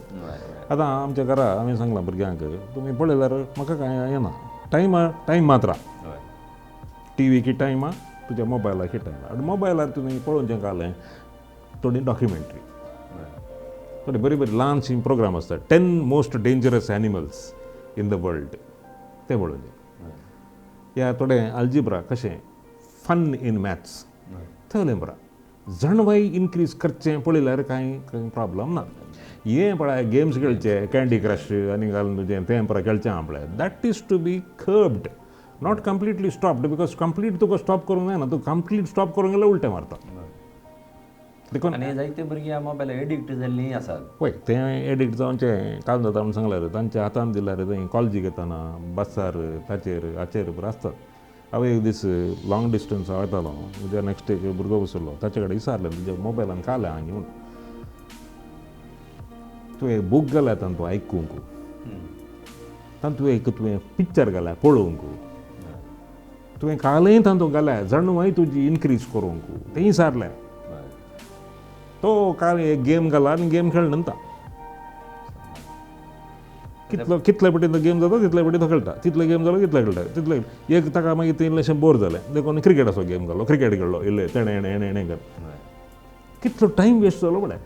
आतां आमच्या घरा हांवें सांगलां भुरग्यांक तुमी पळयल्यार म्हाका कांय येना, टायम टायम मात्रा टी व्ही की टायम तुज्या मोबायलार की टायम. आनी मोबायलार तुमी पळोवचें कालें थोडी डॉक्युमेंट्री, थोडी बरी बरी ल्हानशी प्रोग्राम आसता, 10 most dangerous animals in the world तें पळोवचें. या थोडे अल्जिब्रा कशें फन इन मॅथ्स थंय बरा जाणवाय इनक्रीज करचें पळयल्यार कांय कांय प्रॉब्लम ना. हें पळय गेम्स खेळचे कँडी क्रश आनी घालून तुजें तें पळय खेळचें आहा पळय, that is to be curbed, not completely stopped. Because complete तुका स्टॉप करूंक जायना, तूं कंप्लीट स्टॉप करूंक गेल्यार उलटें मारता. देखून आनी जायते भुरगीं मोबायल एडिक्ट जाल्लीं आसात. पळय तें एडिक्ट जावचें काल जाता म्हूण सांगल्यार तांच्या हातान दिल्यार थंय कॉलेजीक येतना बसार ताचेर हाचेर आसतात. हांव एक दीस लाँग डिस्टन्स हांव येतालो, म्हज्या नेक्स्ट एक भुरगो बसलो, ताचे कडेन विचारलें तुज्या मोबायलान काल आहा न्ही म्हूण, तुवें बूक घाल्यात आनी तूं आयकूंक. तातूंत एक तुवें पिक्चर घाल्यार पळोवंक, तुवें कालय तातूंत घाल्यार जणवाय तुजी इनक्रीज करूंक तेंय सारलें. तो काल एक गेम घाला आनी गेम खेळ नंतर कितलो कितले पटी तो गेम जाता तितले पटी तो खेळटा, तितले गेम जालो तितले खेळटा तितले. एक ताका मागीर तें इल्लेशें बोर जालें देखून क्रिकेटाचो गेम घालो, क्रिकेट खेळ्ळो इल्ले तेणें हेणें हेणें हेणें कर कितलो टायम वेस्ट जालो पळय.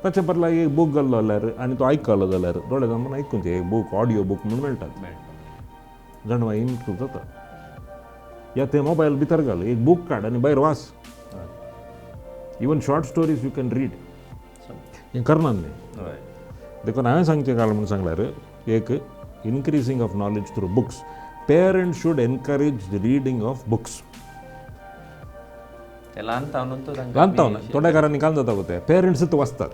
ताचे बदला एक बूक घाल्लो जाल्यार आनी तो आयकलो जाल्यार दोळे जावन आयकूंचे एक बूक ऑडियो बूक म्हूण मेळटात, जाणवाय इम्प्रूव जाता. या ते मोबायल भितर घाल, एक बूक काड आनी भायर वाच. Even short stories you can read. हें करना न्ही. देखून हांवें सांगचें काल म्हूण सांगल्यार एक increasing of knowledge through books. Parents should encourage the reading of books. ल्हान तावन थोड्या घरांनी काल जाता ते पेरंट्सूच वाचतात,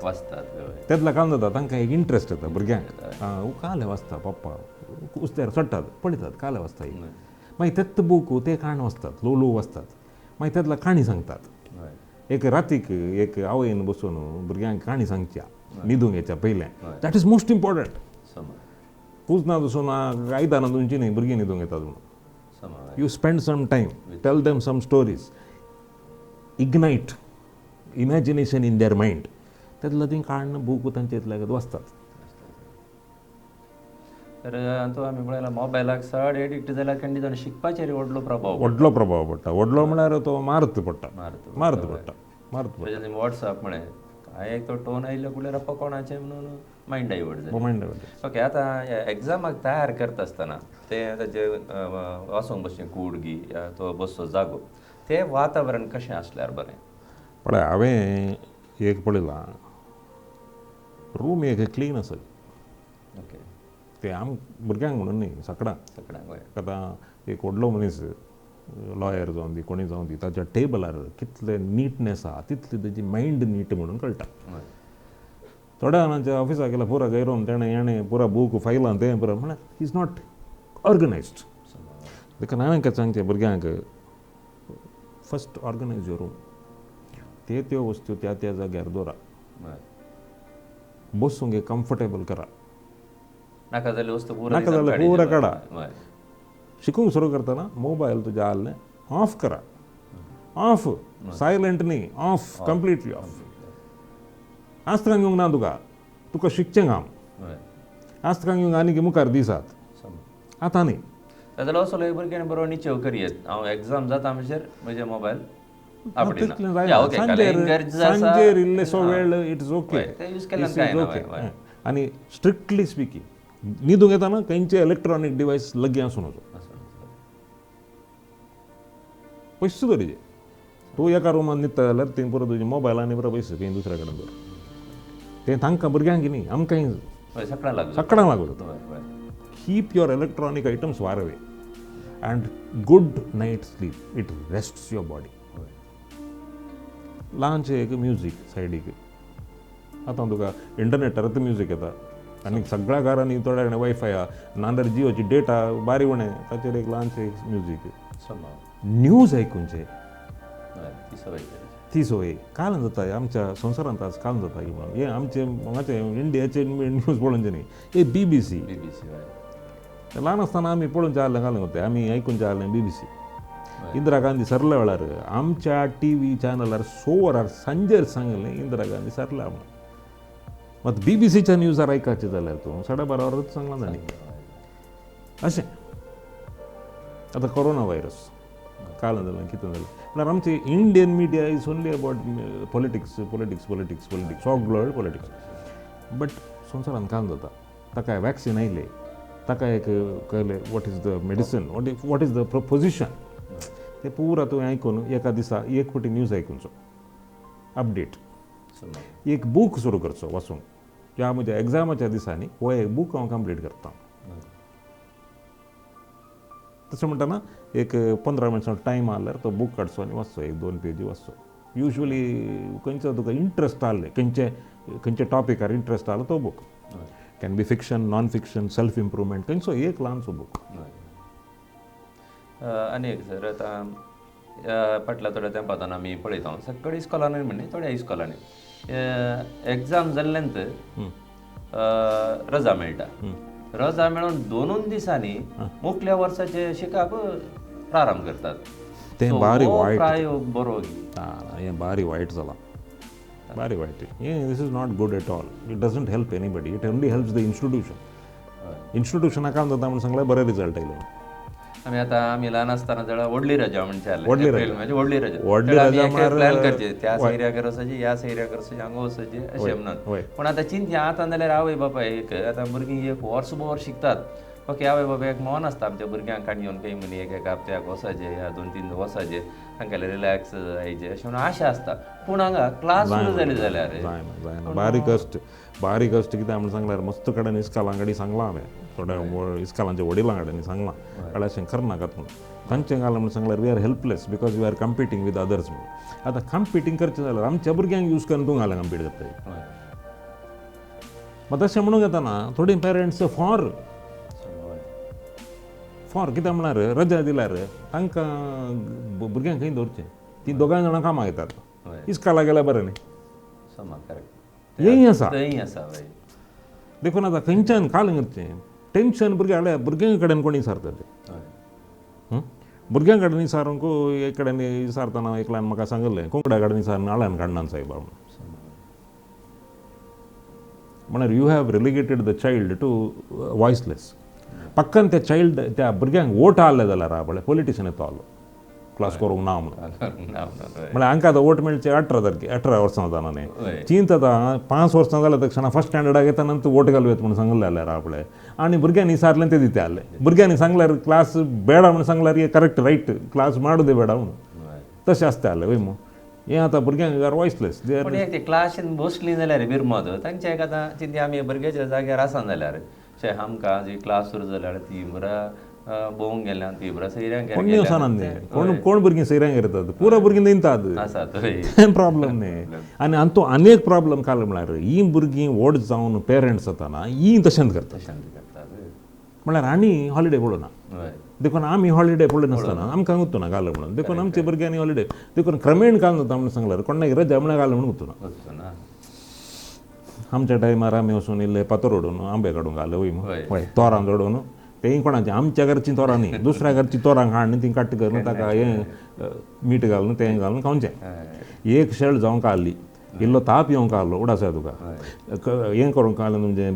तेतल्या काल जाता तांकां एक इंट्रस्ट येता भुरग्यांक, काले वाचता पप्पा उस्त्यार चडटात पळयतात काले वाचता. मागीर तेत बूक ते काण वाचतात, ल्हव ल्हव वाचतात, मागीर तेतल्या काणी सांगतात. एक रातीक एक आवयन बसून भुरग्यांक काणी सांगच्या न्हिदूंक येच्या पयलें, that is most important. कुजना Dasun आयदनां धुवची न्ही भुरगीं न्हिदूंक येतात म्हणून. You spend some time, tell them some stories, ignite imagination in their mind. तेतल्या तीं काडून बूक तांचे इतल्या वाचतात. तर तो आमी पळयला मोबायलाक चड एडिक्ट जाल्यार खंडीत आनी शिकपाचेर व्हडलो प्रभाव, व्हडलो प्रभाव पडटा. व्हडलो म्हळ्यार तो मारत पडटा, मारत पडटा, मारत पडटा. वॉट्सअप म्हळें काय एक तो टोन आयलो कुल्यार अप्पा कोणाचें म्हणून मायंड डायवर्ट जालें, मायंड डायवर्ट. ओके, आतां एग्जामाक तयार करता आसतना तें ताजें वाचूंक बसचें कूडगी या तो बसचो जागो तें वातावरण कशें आसल्यार बरें? पळय हांवें एक पळयलां, रूम एक क्लीन आसत. ओके, ते आम भुरग्यांक म्हणून न्ही, सगळ्यांक सगळ्यांक. आतां एक व्हडलो मनीस लॉयर जावन दी कोणी जावन दी ताच्या टेबलार कितलें नीटनेस आहा तितली ताजी मायंड नीट म्हणून कळटा. थोड्या जाणांच्या ऑफिसाक गेल्यार पुरा गैरोन तेणें हेणें पुरा बूक फायलां तें पुरा म्हळ्यार is not organised. देखून हांवें कितें सांगचें भुरग्यांक, फस्ट ऑर्गनायज your room, ते त्यो वस्तू त्या त्या जाग्यार दवरा, बसूंक एक कम्फर्टेबल करा, नाका जाल्यार वस्तू नाका जाल्यार पुरा काडा. शिकूंक सुरू करतना मोबायल तुज्या आहलें ऑफ करा, ऑफ, सायलंट न्ही, ऑफ, कंप्लिटली ऑफ. आस्त्रांक येवंक ना तुका, तुका शिकचें काम, आस्त्रांक येवंक आनीक मुखार दिसात आतां न्ही. जाल्यार असो भुरग्यांनी बरो निचेव करयेत, हांव एग्जाम जाता म्हणसर म्हजे मोबायल सांजेर इल्लेसो वेळ it is okay, okay. आनी स्ट्रिक्टली स्पिकींग न्हिदूंक येताना खंयचे इलेक्ट्रॉनीक डिवायस लागीं आसूं नजो, पयशे दवरिजे. तूं एका रुमान न्हिदता जाल्यार थंय पुरो तुजे मोबायल आनी पुरो पयशे खंय दुसऱ्या कडेन दवर. तें तांकां भुरग्यांक न्ही, आमकांय सगळ्यांक लागू जाता. Keep your electronic items far away and good night sleep, it rests your body. ल्हानशें एक म्युजीक सायडीक, आतां तुका इंटरनेटार म्युजीक येता आनी सगळ्या घरांनी थोड्या कडेन वायफाय आहा, नाजाल्यार जियोची डेटा बारी उणें, ताचेर एक ल्हानशें एक म्युजीक, न्यूज आयकुचें ती संवय काल जाता आमच्या संवसारांत आज काल जाता की म्हणून हें आमचें हांगाचें इंडियाचें न्यूज पळोवचें न्ही, हे BBC. ल्हान आसतना आमी पळोवचें आहलें घालूंक वता, आमी आयकुचें आहलें BBC. Indira Gandhi सरल्या वेळार आमच्या टी व्ही चॅनलार 6 वरार सांजेर सांगलें इंदिरा गांधी सरल्या म्हणून. मात BBCच्या न्यूजार आयकाचें जाल्यार तूं 12:30 वरांच सांगलां तांणी अशें. आतां कोरोना व्हायरस काल जालें कितें जालें म्हळ्यार आमची Indian media is only about politics, politics, politics, politics, सगळो पॉलिटिक्स. बट संवसारांत काल जाता, ताका वॅक्सिन आयलें, ताका एक कळ्ळें what is the medicine, what is the position, ते पुरा तुवें आयकून एका दिसा एक फावटी न्यूज आयकुचो, अपडेट, एक बूक सुरू करचो वाचूंक. ह्या म्हज्या एग्जामाच्या दिसांनी हो एक बूक हांव कंप्लीट करता. तशें म्हणटना एक 15 मिनटां टायम आहल्यार तो बूक काडचो आनी वाचचो, 1-2 पेजी वाचचो. युज्वली खंयचो तुका इंट्रस्ट आहलें, खंयचे खंयचे टॉपिकार इंट्रस्ट आहलो तो book, can be fiction, non fiction, self improvement, खंयचो एक ल्हानसो बूक. आनी एक सर, आतां फाटल्या थोड्या तेंपांत आमी पळयता सगळ्या इस्कॉलांनी, म्हणजे थोड्या इस्कॉलांनी एग्जाम जाल्ल्यान रजा मेळटा. रजा मेळून 2 दिसांनी मुखल्या वर्साचे शिकाप प्रारंभ करतात. तें बारी वायट प्रायोग बरो हें बारी वायट जालां, बारी वायट. हें this is not good at all. It doesn't help anybody, it only helps the institution. इन्स्टिट्यूशनाक काम जाता म्हूण सांगल्यार बरे रिजल्ट आयले. आमी आतां आमी ल्हान आसतना जाल्यार व्हडली रजा म्हणचे व्हडली रजा म्हणजे व्हडली रजा, व्हडली रजा प्लॅन करचे, त्या सैऱ्याक वचचे, ह्या सैऱ्याक वचचे, हांगा वचचे अशें म्हणून. पूण आतां चिंतया आतां जाल्यार आवय बापाय एक आतां भुरगीं एक वर्सभर शिकतात. ओके, आवय बापाय एक मन आसता आमच्या भुरग्यांक काणी घेवन खंय म्हणी एक एक हप्त्याक वचचे ह्या 2-3 वचचे तांकां रिलॅक्स जायचे अशें म्हणून आशा आसता. पूण हांगा क्लास सुरू जाली जाल्यार जायना जायना, बारीक कश्ट, बारीक कश्ट. कित्याक म्हूण सांगल्यार मस्त कडेन इस्कालां कडेन सांगलां हांवें, थोड्या इस्कालांच्या वडिलां कडेन सांगलां कडेन अशें करनाकात म्हणून. तांचें घालां म्हूण सांगल्यार we are helpless because we are competing with others म्हणून. आतां कंपिटींग करचें जाल्यार आमच्या भुरग्यांक यूज करून तूं घालें कंपीट करताय. मात तशें म्हणूंक येता ना, थोडीं पेरंट्स फॉर फॉर कित्याक म्हळ्यार रजा दिल्यार तांकां भुरग्यांक खंय दवरचें, तीं दोगांय जाणां कामाक येतात, इस्काला गेल्यार बरें न्ही. हेंय आसा, देखून आतां खंयच्यान काल करचें टेंशन भुरग्यां भुरग्यां कडेन कोणी विचारता तें, भुरग्यां कडेन विचारूंक एक कडेन विचारतना एकल्यान म्हाका सांगिल्लें कोंकड्या कडेन विचारून आळ्यान काडना सायबा म्हणून. म्हळ्यार you have relegated the child to voiceless. पक्कन त्या चायल्ड त्या भुरग्यांक वोट आहले जाल्यार पळय पॉलिटिशन येतो आहलो क्लास करूंक ना म्हणून. म्हळ्यार हांकां आतां वोट मेळचे 18 तारखे 18 वर्सां जाता न्ही, चिंत आतां 5 वर्सां जाल्यार तक्षणा फर्स्ट स्टँडर्डाक येता नंतर वोट घालूं येता म्हणून सांगलें जाल्यार पळय. आनी भुरग्यांनी विचारलें तें दिता आहलें, भुरग्यांनी सांगल्यार क्लास बेडा म्हणून सांगल्यार करेक्ट रायट क्लास माडू दे बेडा म्हणून तशें आसता आहलें वय मू. हें आतां भुरग्यांक आर वॉयसलेस. पूण एक ते क्लासीन बसलीं जाल्यार बिरमत तांचे एक आतां चिंती आमी भुरग्याच्या जाग्यार आसा जाल्यार शे आमकां जी क्लास सुरू जाल्यार ती बरा भोंवूंक गेल्यान ती बरा सैऱ्यांक कोण वचना न्ही, कोण कोण भुरगीं सैऱ्यांक येतात, पुरो भुरगीं दितात आसा तें प्रॉब्लम न्ही. आनी हातूंत आनी एक प्रॉब्लम काल म्हळ्यार ही भुरगीं व्हड जावन पेरंट्स जाताना ही तशेंच करतात, म्हळ्यार आनी हॉलिडे पळोवना. देखून आमी हॉलिडे पळयनासतना आमकां उरतना घाल म्हणून, देखून आमच्या भुरग्यांनी हॉलिडे देखून क्रमेण घालून जाता म्हणून सांगल्यार कोणाक रजा म्हळ्यार घाल म्हणून उरतना. आमच्या टायमार आमी वचून इल्ले पातोर ओडून आंबे काडूंक घाले वय वय तोरां जोडून, तेंय कोणाचीं आमच्या घरचीं तोरां न्ही, दुसऱ्या घरचीं तोरां हाडून तीं कट करून ताका हें मीठ घालून तें घालून खावचें. एक शेळ जावंक आहली, इल्लो ताप येवंक आहलो उडास तुका हें करूंक आहलें म्हणजे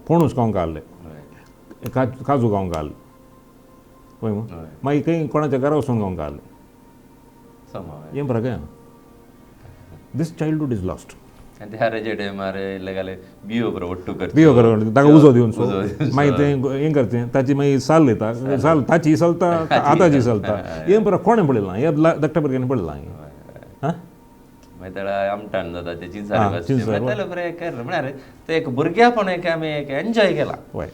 पणूस खावंक आहलें, काजू खावंक आहलें वय मागीर खंय कोणाच्या घरा वचून खावंक आहलें. हें फरक आहा. This childhood is lost. त्या रजे टायमार इल्ले बियो बरो ಒಟ್ಟು बियो बरो ताका उजो दिवन सो मागीर तें हें करचें, ताची मागीर साल येता, साल ताची चलता आतांची चलता. हें बरो कोणें पळयलां, हें धाकट्या भुरग्यांनी पळयलां. हां मागीर तेळा आमटाण जाता ते चिंचार बरें म्हळ्यार तें एक भुरग्यापण एक आमी एक एन्जॉय केलां. वय,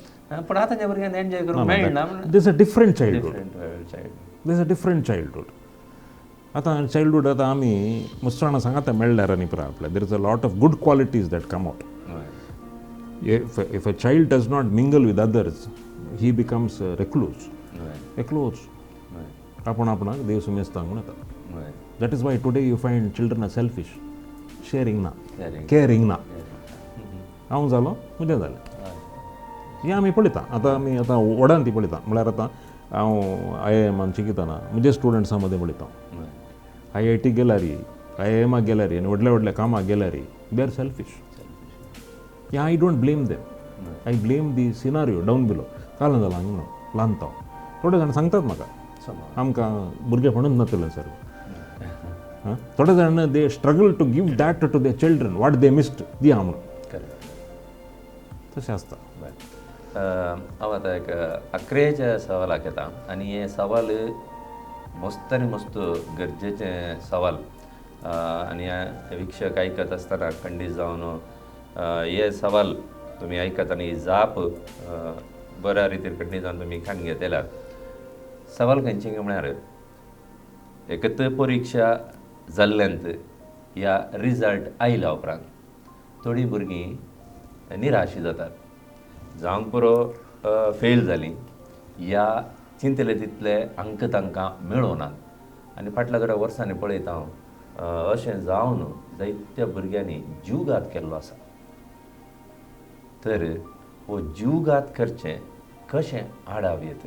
पूण आतांच्या भुरग्यांनी एन्जॉय करूंक मेळना. This a different childhood, this a different childhood. आतां चायल्डहूड आतां आमी मुसलमानां सांगाता मेळ्ळ्यार आनी पुरो आपल्या there is a lot of good qualities that come out. If a child does not mingle with others he becomes recluse. Recluse आपूण आपणाक देव सुमेस्तांक म्हूण येता. That is why today you find children are selfish, sharing ना, caring ना. हांव जालो म्हजें जालें, हें आमी पळयता. आतां आमी आतां व्हडान ती पळयता. म्हळ्यार आतां हांव I I एमान शिकयतना म्हजे स्टुडंट्सां मदीं पळयता, I I T गेल्यार, I I एमाक गेल्यार आनी व्हडल्या व्हडल्या कामाक गेल्यार they are selfish. I don't blame them, I blame the scenario down below. काल जालां हांगा म्हणून ल्हान तो थोडे जाण सांगतात म्हाका आमकां भुरगेपणूच नातलें सर. हां, थोडे जाण they struggle to give that to the children what they missed दी आहा म्हणून तशें आसता. हांव आतां एक अकरेच्या सवालाक येता आनी हें सवाल मस्त आनी मस्त गरजेचें सवाल आनी विक्षक आयकत आसतना खंडीत जावन हे सवाल तुमी आयकत आनी ही जाप बऱ्या रितीन खंडीत जावन तुमी खाण घेतल्यार. सवाल खंयचें काय म्हळ्यार एकत परिक्षा जाल्ल्यांत ह्या रिजल्ट आयल्या उपरांत थोडीं भुरगीं निराशी जातात, जावंक पुरो फेल जालीं ह्या चिंतले तितले अंक तांकां मेळोनात आनी फाटल्या थोड्या वर्सांनी पळयता हांव अशें जावन जायत्या भुरग्यांनी जीवघात केल्लो आसा. तर हो जीवघात करचें कशें आडाव येत?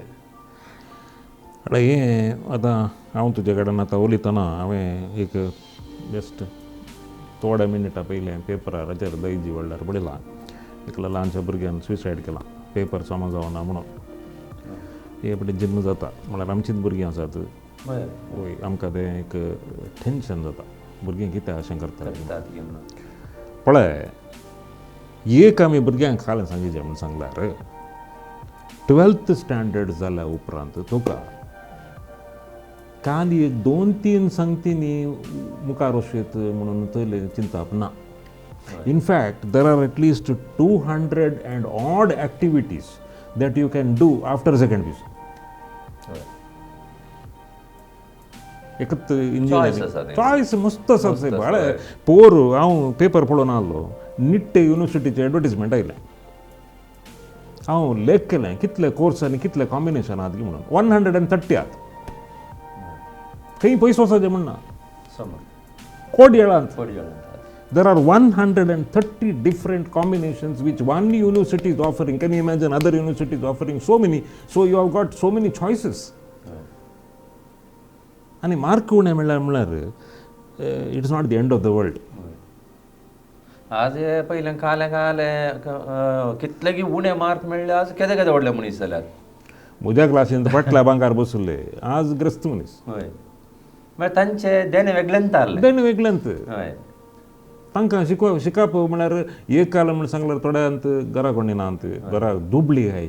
आतां हें आतां हांव तुजे कडेन आतां उलयतना हांवें एक जस्ट थोड्या मिनटां पयलें पेपरार हाचेर दैजी व्हडल्यार पळयलां, एकल्या ल्हानशा भुरग्यान सुसायड केलां पेपर समज जावना म्हणून. हे पळय जल्म जाता म्हळ्यार आमचीच भुरगीं आसात, वय आमकां तें एक टेंशन जाता, भुरगीं कित्याक अशें करतात. पळय एक आमी भुरग्यांक काल सांगिचें म्हूण सांगल्यार 12th standard जाल्या उपरांत तुका काल एक 2-3 संगतींनी मुखार वचत म्हणून तयलें चिंतप ना. In fact there are at least 200 and odd activities that you can do after second PUC. एकच इंजिनियरींग चॉयस मस्त आसा बाळे. पोर हांव पेपर पळोवन आहलो, निट्टे युनिवर्सिटीचें एडवर्टीजमेंट आयलें, हांव लेख केलें कितले कोर्स आनी कितले कॉम्बिनेशन आहात म्हणून 130 आहात. खंय पयसो वचपाचें म्हण ना, कोडयेळांत There are 130 different combinations which one university is offering. Can you imagine other universities offering so many? So you have got so many choices. आनी मार्क उणें म्हणल्यार म्हणल्यार it is not the end of the world. आज पयलें कालें कालें कितले की उणें mark मेळ्ळे, आज केदे केदे व्हडले मनीस जाल्यात. म्हज्या क्लासींत फाटल्या बांकार बसले आज ग्रस्त मनीस. हय, म्हळ्यार तांचे देणें वेगळेंच आसलें, देणें वेगळेंच. हय, तांकां शिको शिकप म्हळ्यार एक काल म्हण सांगल्यार थोड्यांत घरा कोणी नात, घरा दुबळी आहाय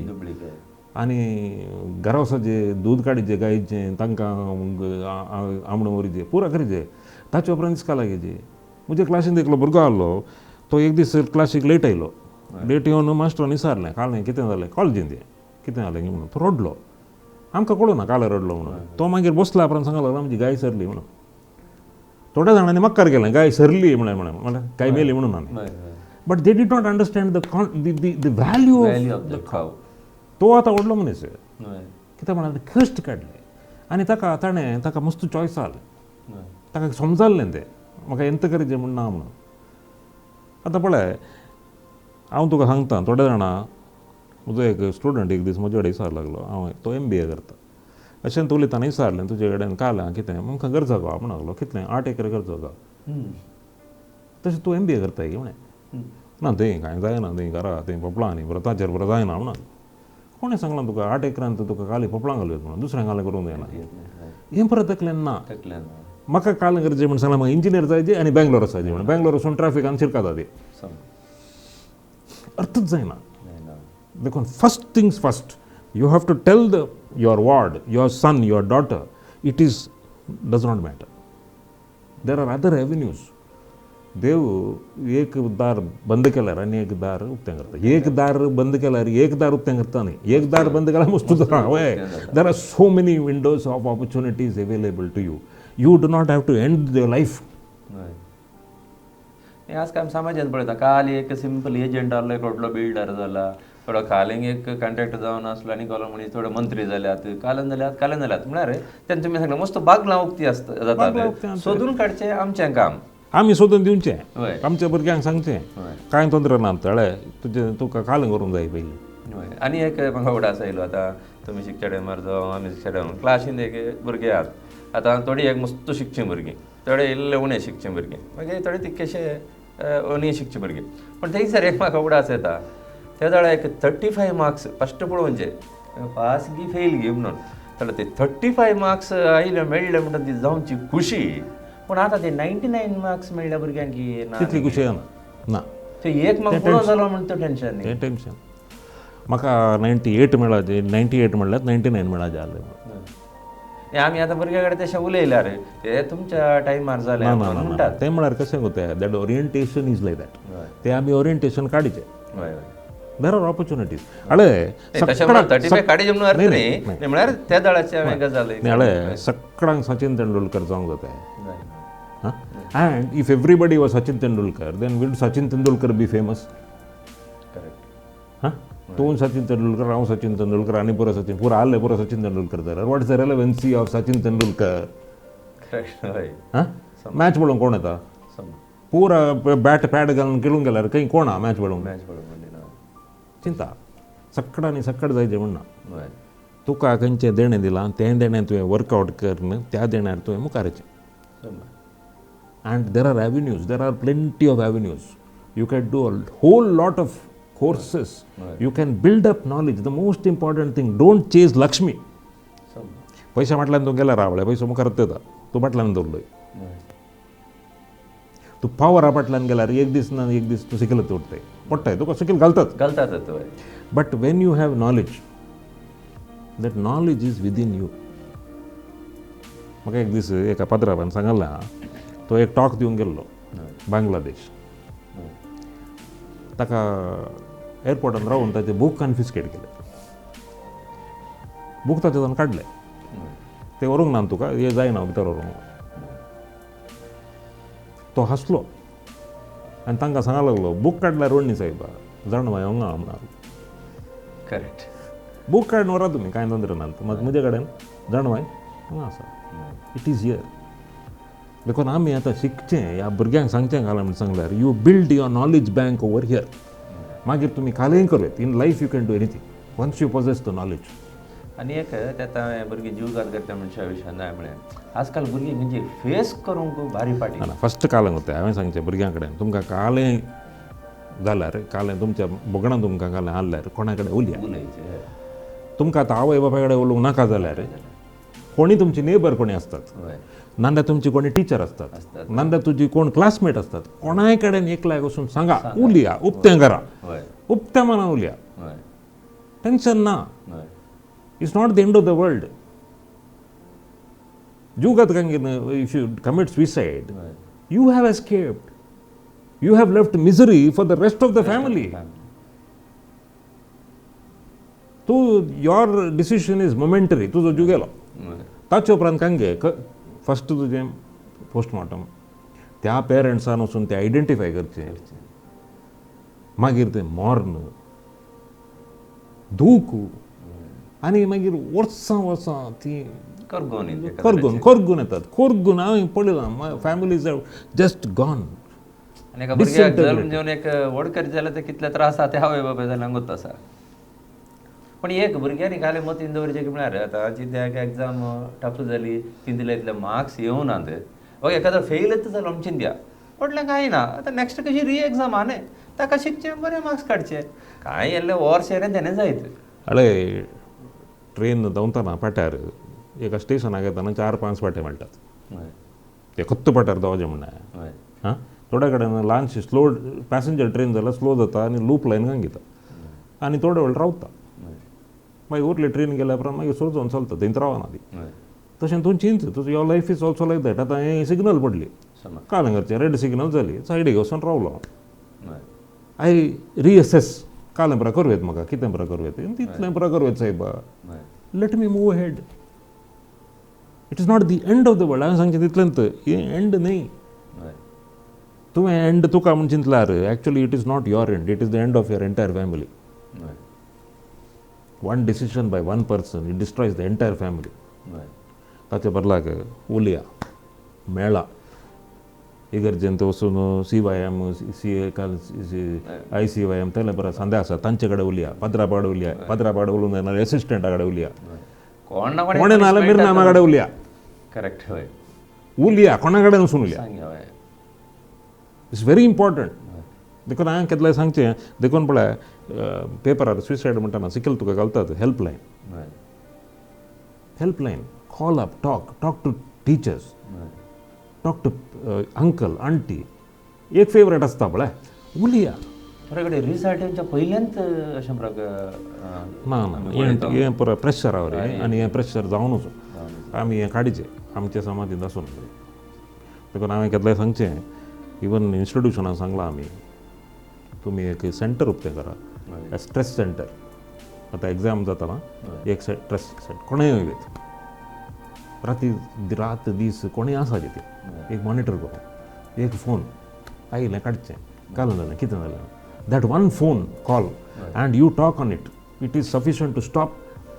आनी घरा वचपाचें दूद काडीचे गायचें तांकां आमण व्हरीचे पुरा करीचे. ताचे उपरांत इस्काला घेचे. म्हज्या क्लासींत एकलो भुरगो आहलो, तो एक दीस क्लासीक लेट आयलो. लेट येवन मास्टरान विचारलें काल कितें जालें कॉलेजींत कितें जालें म्हणून. तो रडलो, आमकां कळूं ना काल रडलो म्हणून. तो मागीर बसला उपरांत सांगलो आमची गाय सरली म्हणून. थोड्या जाणांनी मक्कार केलें गाय सरली म्हळ्यार म्हळ्यार गाय मेली म्हणून आनी. But they did not understand the value of the cow. तो आतां व्हडलो मनीस कित्याक म्हळ्यार कश्ट काडले आनी ताका ताणें ताका मस्त चॉयस आसलें, ताका समजालें तें म्हाका एंत करीचें म्हूण ना म्हणून. आतां पळय हांव तुका सांगता, थोड्या जाणां म्हजो एक स्टुडंट एक दीस म्हजे कडेन विचार लागलो, हांव तो MBA करता अशें उलयतना विचारलें तुजे कडेन काल कितें म्हाका गरजा गो म्हण लागलो. कितलें 8 एकर गरजो गो. तशें तूं MBA करताय की म्हळें ना थंय कांय जायना, थंय घरा थंय पोपलां आनी व्रताचेर बरो जायना म्हणून. कोणें सांगलां तुका 8 एकरांत तुका काली पोपलां घालूं म्हणून, दुसऱ्यांक कालें करूंक जायना. हें परत तकलेन ना. म्हाका कालें करचें म्हण सांगलां, म्हाका इंजिनियर जायचे आनी बेंगलोर वचपाचें म्हणून. बेंगलोर वचून ट्रॅफिकान शिरका जाता, अर्थच जायना. देखून first things first, you have to tell the your ward, your son, your daughter, it is does not matter. There are other avenues. देव एक दार बंद केल्यार आनी एक दार उक्तें करता, एक दार बंद केल्यार एक दार उक्तें करता न्ही, एक दार बंद केल्यार मस्त जाता. हय, there are so many windows of opportunities available to you. You do not have to end your life. आज काय समाजान पळयता, काल एक सिंपल एजंट आहलो, एक व्हडलो बिल्डर जाला, थोडो कालींग एक कॉन्ट्रॅक्टर जावन आसलो आनी कोलो मनीस थोडे मंत्री जाल्यात, कालन जाल्यात, कालन जाल्यात. म्हळ्यार तेन्ना तुमी सांगलें मस्त बागलां उक्ती आसता जातात, सोदून काडचें आमचें काम, आमी सोदून दिवचें, आमच्या भुरग्यांक सांगचें कांय तंत्र ना तळे तुजें तुका काल करूंक जाय पयलीं. आनी एक म्हाका उडास आयलो, आतां तुमी शिकच्या टायमार जावं आमी शिकच्या टायमार क्लासीन एक भुरगे आहात, आतां थोडीं एक मस्त शिकचीं भुरगीं, थोडे इल्ले उणें शिकचीं भुरगीं, मागीर थोडे तितकेशे उणें शिकचीं भुरगीं. पूण थंयसर एक म्हाका उडास येता, त्या वेळार एक 35 मार्क्स फस्ट पळोवचें, पास गी फेल गी म्हणून, जाल्यार ते 35 मार्क्स आयले मेळ्ळे म्हणटा ती जावची खुशी. पूण आतां ते 99 मार्क्स मेळ्ळ्या भुरग्यांक ना तितली खुशी येना ना, ते एक मार्क पुरो जालो म्हण तो टेंशन न्ही. तें टेंशन म्हाका 98 मेळाचे, 98 म्हणल्यार 99 मेळाचे आसले. आमी आतां भुरग्या कडेन तशें उलयल्यार ते तुमच्या टायमार जालें म्हणटात. तें म्हळ्यार कशें गो, that orientation is like that. ते आमी ओरिएंटेशन काडचें. There are opportunities. अळे अळे सगळ्यांक सचिन तेंडुलकर जावंक जाता. And if everybody was Sachin Tendulkar, then will Sachin Tendulkar be famous? हां, तूं सचिन तेंडुलकर, हांव सचिन तेंडुलकर आनी पुरो सचिन, पुरो आहले पुरो सचिन तेंडुलकर जाल्यार what is the relevancy of Sachin Tendulkar? हां, मॅच पळोवंक कोण येता? पुरा बॅट पॅड घालून खेळूंक गेल्यार खंय कोण आहा मॅच पळोवंक? चिंता सक्कड आनी सक्कड जायचे म्हण ना. तुका खंयचें देणें दिलां तें देणें तुवें वर्कआवट करून त्या देण्यार तुवें मुखार येचें. And there are avenues, there are plenty of avenues. You can do a whole lot of courses. You can build up knowledge. The most important thing, don't chase Lakshmi. पैसा फाटल्यान तूं गेल्यार रावले, पयसो मुखार येता, तूं फाटल्यान दवरलोय. तूं पावरा फाटल्यान गेल्यार एक दीस ना एक दीस तूं शिकलत उरताय, पडटाय, तुका शिकल घालतात घालतात. But when you have knowledge, that knowledge is within you. म्हाका एक दीस एका पात्राबान सांगला, तो एक टॉक दिवंक गेल्लो बांगलादेश. ताका एअरपोर्टान रावून ताचे बूक कन्फिस्केट केले, बूक ताचे जावन काडले, ते व्हरूंक ना तुका, हे जायना भितर व्हरूंक. तो हांसलो आनी तांकां सांगा लागलो, बूक काडल्यार व्हडली सायबा जाण हांगा म्हणाल. करेक्ट. बूक काडून व्हरा तुमी, कांय तंत्र ना, मात म्हजे कडेन जाणवाय हांगा आसा. It is here. देखून आमी आतां शिकचें, ह्या भुरग्यांक सांगचें घालां म्हण सांगल्यार, you build your knowledge bank over here. मागीर तुमी कालें करूं, in life you can do anything once you possess the knowledge. आनी एक ते आतां भुरगीं जीवघात करता मनशा विशयान जाय म्हळें, आजकाल भुरगीं म्हणजे फेस करूंक भारी फाटी ना. फस्ट कालें वता हांवें सांगचें भुरग्यां कडेन, तुमकां कालें जाल्यार, कालें तुमच्या भोगणां तुमकां कालें आहल्यार कोणा कडेन उलया. उलयचें. तुमकां आतां आवय बापाय कडेन उलोवंक नाका जाल्यार कोणी तुमची नेबर कोणी आसतात, नाजाल्यार तुमची कोणी टिचर आसतात, नाजाल्यार तुजी कोण क्लासमेट आसतात, कोणाय कडेन एकल्याक वचून सांगा, उलया, उक्तें करा, उक्त्या मनान उलया, टेंशन ना. It's not the end of the world. जुगात Kangin, if you commit suicide, you have escaped. You have left misery for the rest of the family. तूं your decision is momentary. तुजो जीव गेलो ताचे उपरांत कांगे फस्ट तुजें postmortem त्या पेरंट्सान वचून ते आयडेंटिफाय करचें, मागीर तें मॉर्न दूख आनी मागीर वर्सां वर्सां ती करगून करगून येतात. करगून हांवें पळयलां, फॅमिलीज जस्ट गॉन. आनी एका भुरग्याक जल्म दिवन एक व्हड करीत जाल्यार ते कितले त्रास आसा ते आवय बापाय जाल्यार गोत आसा. पण एक भुरग्यांनी खाली मतीन दवरचें की म्हळ्यार आतां चिंत्या एग्जाम टफ जाली, चिंतले इतले मार्क्स येवना ते, ओके एखादो फेलच जालो म्हण चिंत्या, म्हटलें कांय ना, आतां नॅक्स्ट कशी री एग्जाम आहा न्ही, ताका शिकचें बरें मार्क्स काडचे, कांय येल्लें वर्स येलें तेणें जायत. अळे ट्रेन धांवतना पाट्यार एका स्टेशनाक येतना 4-5 पाटे मेळटात, ते खत्त पाट्यार धांवचें म्हणना. हां, थोड्या कडेन ल्हानशी स्लो पॅसेंजर ट्रेन जाल्यार स्लो जाता आनी लूप लायन घांगिता आनी थोडे वेळ रावता, मागीर उरली ट्रेन गेल्या उपरांत मागीर स्लो जावन चलता, थंयच रावना ती. तशें तूं चिंत, तुजो your life is also like that. आतां हें सिग्नल पडली, कालें करचें, रेड सिग्नल जाली, सायडीक वचून रावलो हांव, I रिएसेस कालें बरा करूं येत म्हाका, कितें बरा करूं येत, तितलें बरा करूं येत सायबा, let me move ahead. It is not the end of the world. हांवें सांगचें तितलेंच, हें एंड न्हय. तुवें एंड तुका म्हूण चिंतल्यार actually it is not your end, it is the end of your entire family. One decision by one person, it destroys the entire family. ताचे बदलाक उलया, मेळा, इगर्जेंत वचून C Y M, C A I C Y M तेले बरें सांदे आसा तांचे कडेन उलया, पाद्रा कडेन उलया, पाद्रा कडेन उलोवंक जायना एसिस्टंटा कडेन उलया, कोणें नाजाल्यार मिरनामा कडेन उलया. करेक्ट. हय, उलया, कोणा कडेन वचून उलया. It's very important. देखून हांवें केदलाय सांगचें, देखून पळय पेपरार सुसायड म्हणटा सिकल तुका घालतात helpline, helpline, call up, talk, talk to teachers, talk to uncle aunty. एक फेवरेट आसता पळय, उलया. थोडे कडेन रिजल्ट येवच्या पयल्यान अशें ना ना, हें पुरो प्रेशर आहा रे, आनी हें प्रेशर जावनूच आमी हें काडचें आमच्या समाजींत आसून. देखून हांवें केदलाय सांगचें, इवन इन्स्टिट्युशनान सांगलां आमी, तुमी एक सेंटर उक्तें करा, स्ट्रेस सेंटर. आतां एग्जाम जाता ना, एक स्ट्रेस सेंटर, कोणेय येत राती रात दीस कोणेय आसा ते, एक मॉनिटर करूं, एक फोन आयलें काडचें, काल जालें कितें जालें, that one phone call and you talk on it, it is sufficient to stop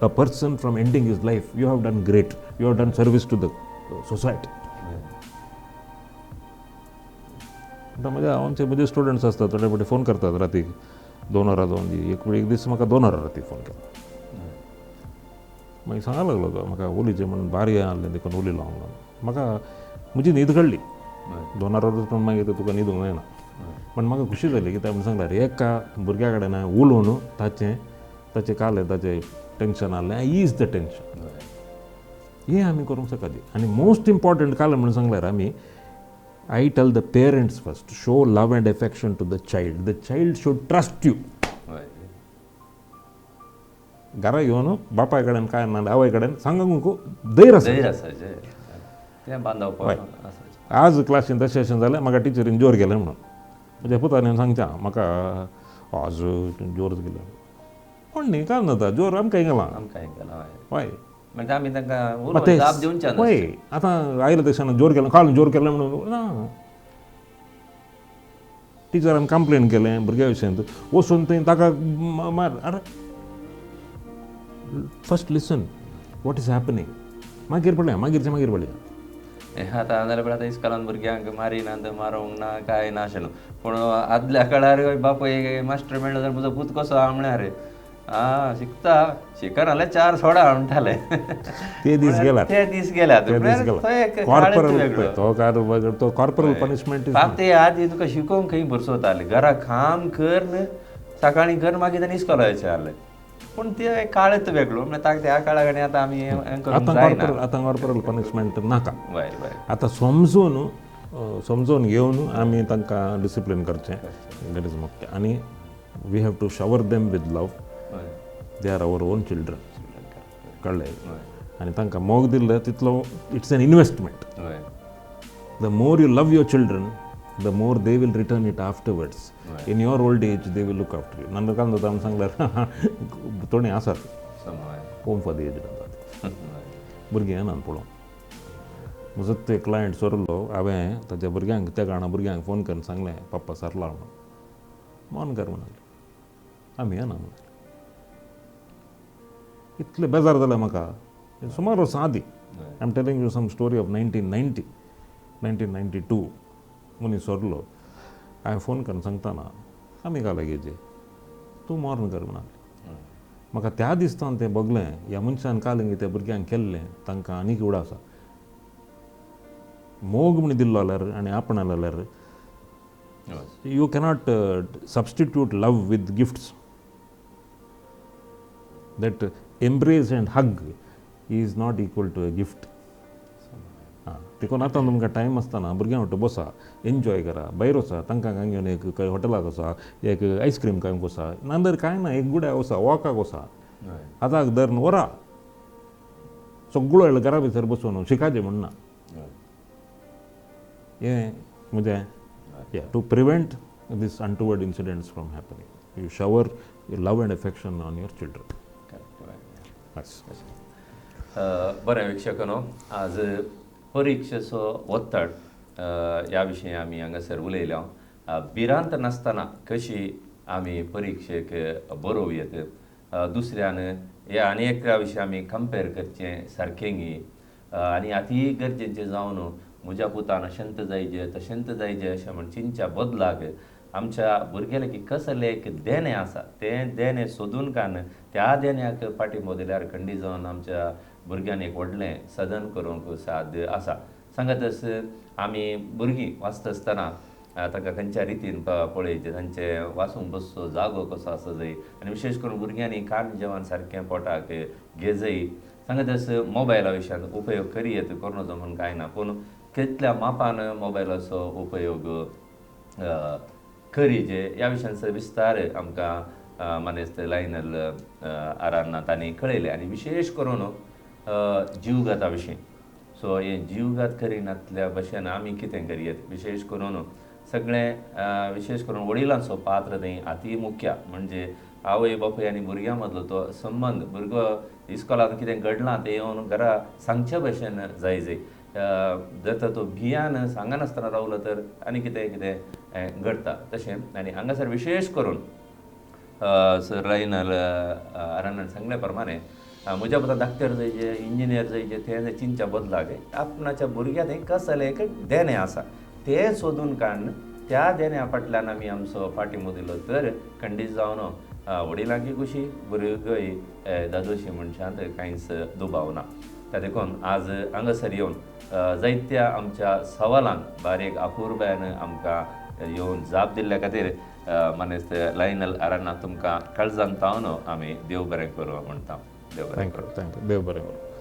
a person from ending his life. You have done great, you have done service to the society. आतां म्हज्या आमचे म्हजे students आसतात, थोडे फावटी phone करतात रातीक, 2 वरां जावन दी. एक एक दीस म्हाका 2 वरां राती फोन केलो. मागीर सांगा लागलो तो म्हाका ओलीचें म्हणून बारी आहलें देखून उलयलो हांव म्हणून. म्हाका म्हजी न्हीद काडली 2 वरां पण मागीर तुका न्हिदूंक जायना. पण म्हाका खुशी जाली कित्याक म्हण सांगल्यार एका भुरग्या कडेन हांवें उलोवन ताचें ताचें कालें ताचें टेंशन आहलें is the tension. हें आमी करूंक शकता. आनी मोस्ट इम्पॉर्टंट कालें म्हणून सांगल्यार आमी I tell the parents first, show love and affection to the child. The child should trust you. घरा येवन बापाय कडेन काय ना आवय कडेन सांगूंक धैर्य आसा. धैर्य आसाचें तें बांदवपाक. आज क्लासीन तशें अशें जालें म्हाका टिचरीन जोर केलें म्हणून म्हज्या पुतान सांगता म्हाका आज जोर केलें. पूण न्ही काय जाता जोर आमकां गेला. आमकां गेला हय म्हणजे आमी तांकां जाप दिवचे. हय आतां आयलें तशें जोर केलें काल जोर केलें म्हणून ना. टिचरान कंप्लेन केलें भुरग्या विशयांत वचून थंय ताका मार. अरे first listen what is happening. मागीर पळया मागीरचें मागीर पळया. आतां जाल्यार पळय आतां इस्कोलान भुरग्यांक मारिना मारूंक ना कांय ना अशें न्हू. पूण आदल्या काळार बापूय मास्टर मेळ्ळो जाल्यार म्हजो पूत कसो आहा म्हळ्यार आं शिकता शिकना जाल्यार 4 सोडा म्हणटाले. ते दीस गेला. ते दीस गेल्यात. कॉर्पोरल तो कॉर्पोरल पनिशमेंट ते आदी तुका शिकोवंक खंय भरसोताले घरा काम कर सकाळीं कर मागीर ताणें इस्कोला वयचें आहलें. पूण ते काळच वेगळो म्हळ्यार ताका त्या काळा कडेन आतां आमी आतां कॉर्पोरल पनिशमेंट नाका. आतां समजून समजून घेवन आमी तांकां डिसिप्लीन करचें that is मुख्य. आनी we have to shower them with love. They are our own children. कळ्ळें. आनी तांकां मोग दिल्लो तितलो it's an investment. The more you love your children the more they will return it afterwards. In your old age they will look after you. नंतर काल जाता सांगल्यार थोडीं आसात होम फॉर the age जातात भुरगीं येनात पळोवंक. म्हजो ते क्लायंट सोरलो हांवें ताच्या भुरग्यांक त्या कारणा भुरग्यांक फोन करून सांगलें पप्पा सरला म्हणून मन कर म्हणाले आमी येना म्हणाले. इतले बेजार जालें म्हाका सुमार वर्सां आदीं. I am telling you some story of 1990 1992 मनीस सोरलो. हांवें फोन करून सांगतना आमी काल घेजे तूं मॉर्न कर म्हणाले. म्हाका त्या दिसतान तें बगलें ह्या मनशान काल त्या भुरग्यांक केल्लें तांकां आनीक उडा आसा. मोग म्हण दिल्लो जाल्यार आनी आपण जाल्यार you cannot substitute love with gifts. That embrace and hug is not equal to a gift. देखून आतां तुमकां टायम आसतना भुरग्यां वांगडा बसा एन्जॉय करा भायर वचा तांकां कांय घेवन एक हॉटेलाक वचा एक आयस्क्रीम खावंक वचा नाजाल्यार कांय ना एक गुड्याक वचा वॉकाक वचा हाताक धरून व्हरा सगळो वेळ घरा भितर बसून शिकाचें म्हण ना. हें म्हजें to prevent this untoward incidents from happening you shower your love and affection on your children. बरें वीक्षकांनो, आज परिक्षेचो ಒತ್ತಡ ह्या विशयी आमी हांगासर उलयल्या. भिरांत नासतना कशी आमी परिक्षेक बरोवं येत दुसऱ्यान ह्या आनी एका विशयी आमी कंपेर करचें सारकें गी आनी अती गरजेचें जावन म्हज्या पुतान अशेंत जायजे तशेंत जायजे अशें म्हण चिंतच्या बदलाक आमच्या भुरग्याले की कसलें एक देणें आसा तें देणें सोदून काडून त्या देण्याक पाठिंबो दिल्यार खंडीत जावन आमच्या भुरग्यांनी एक व्हडलें सदन करूंक साध्य आसा. सांगतच आमी भुरगीं वाचता आसतना तांकां खंयच्या रितीन पळयचें तांचें वाचूंक बसचो जागो कसो आसा जाय आनी विशेश करून भुरग्यांनी खाण जेवण सारकें पोटाक घेजय. सांगतच मोबायला विशयान उपयोग करी येत करूं नजो म्हूण कांय ना, पूण कितल्या मापान मोबायलाचो उपयोग करीजे ह्या विशयांचो विस्तार आमकां मानेस्त लायनल आरान्ना तांणी कळयलें. आनी विशेश करून जीवघाता विशीं सो हे जीवघात करिनातल्या भशेन आमी कितें करयेत विशेश करून सगळें विशेश करून वडिलांचो पात्र थंय अती मुख्य म्हणजे आवय बापूय आनी भुरग्यां मदलो तो संबंद भुरगो इस्कोलान कितें घडलां तें येवन घरा सांगचे भशेन जाय जाय जर तर तो भियान सांगनासतना रावलो तर आनी कितें कितें घडटा तशें. आनी हांगासर विशेश करून सर लायनल आरानान सांगल्या प्रमाणे म्हज्या पुतान डॉक्टर जायचे इंजिनियर जायचे तें चिंतच्या बदलाक आपणाच्या भुरग्याक थंय कसलें एक देणें आसा तें सोदून काडून त्या देण्या फाटल्यान आमी आमचो फाटीमो दिलो तर खंडीत जावन वडिलांकी खुशी, भुरगोय दादोशी मनशांत कांयच दुबाव ना. त्या देखून आज हांगासर येवन जायत्या आमच्या सवालांक बारीक अपुरबायेन आमकां येवन जाप दिल्ल्या खातीर मानेस्त लायनल आराना तुमकां काळजान तावन आमी देव बरें करूं म्हणटा. देव बरें. Thank you, thank you. देव बरें करूं.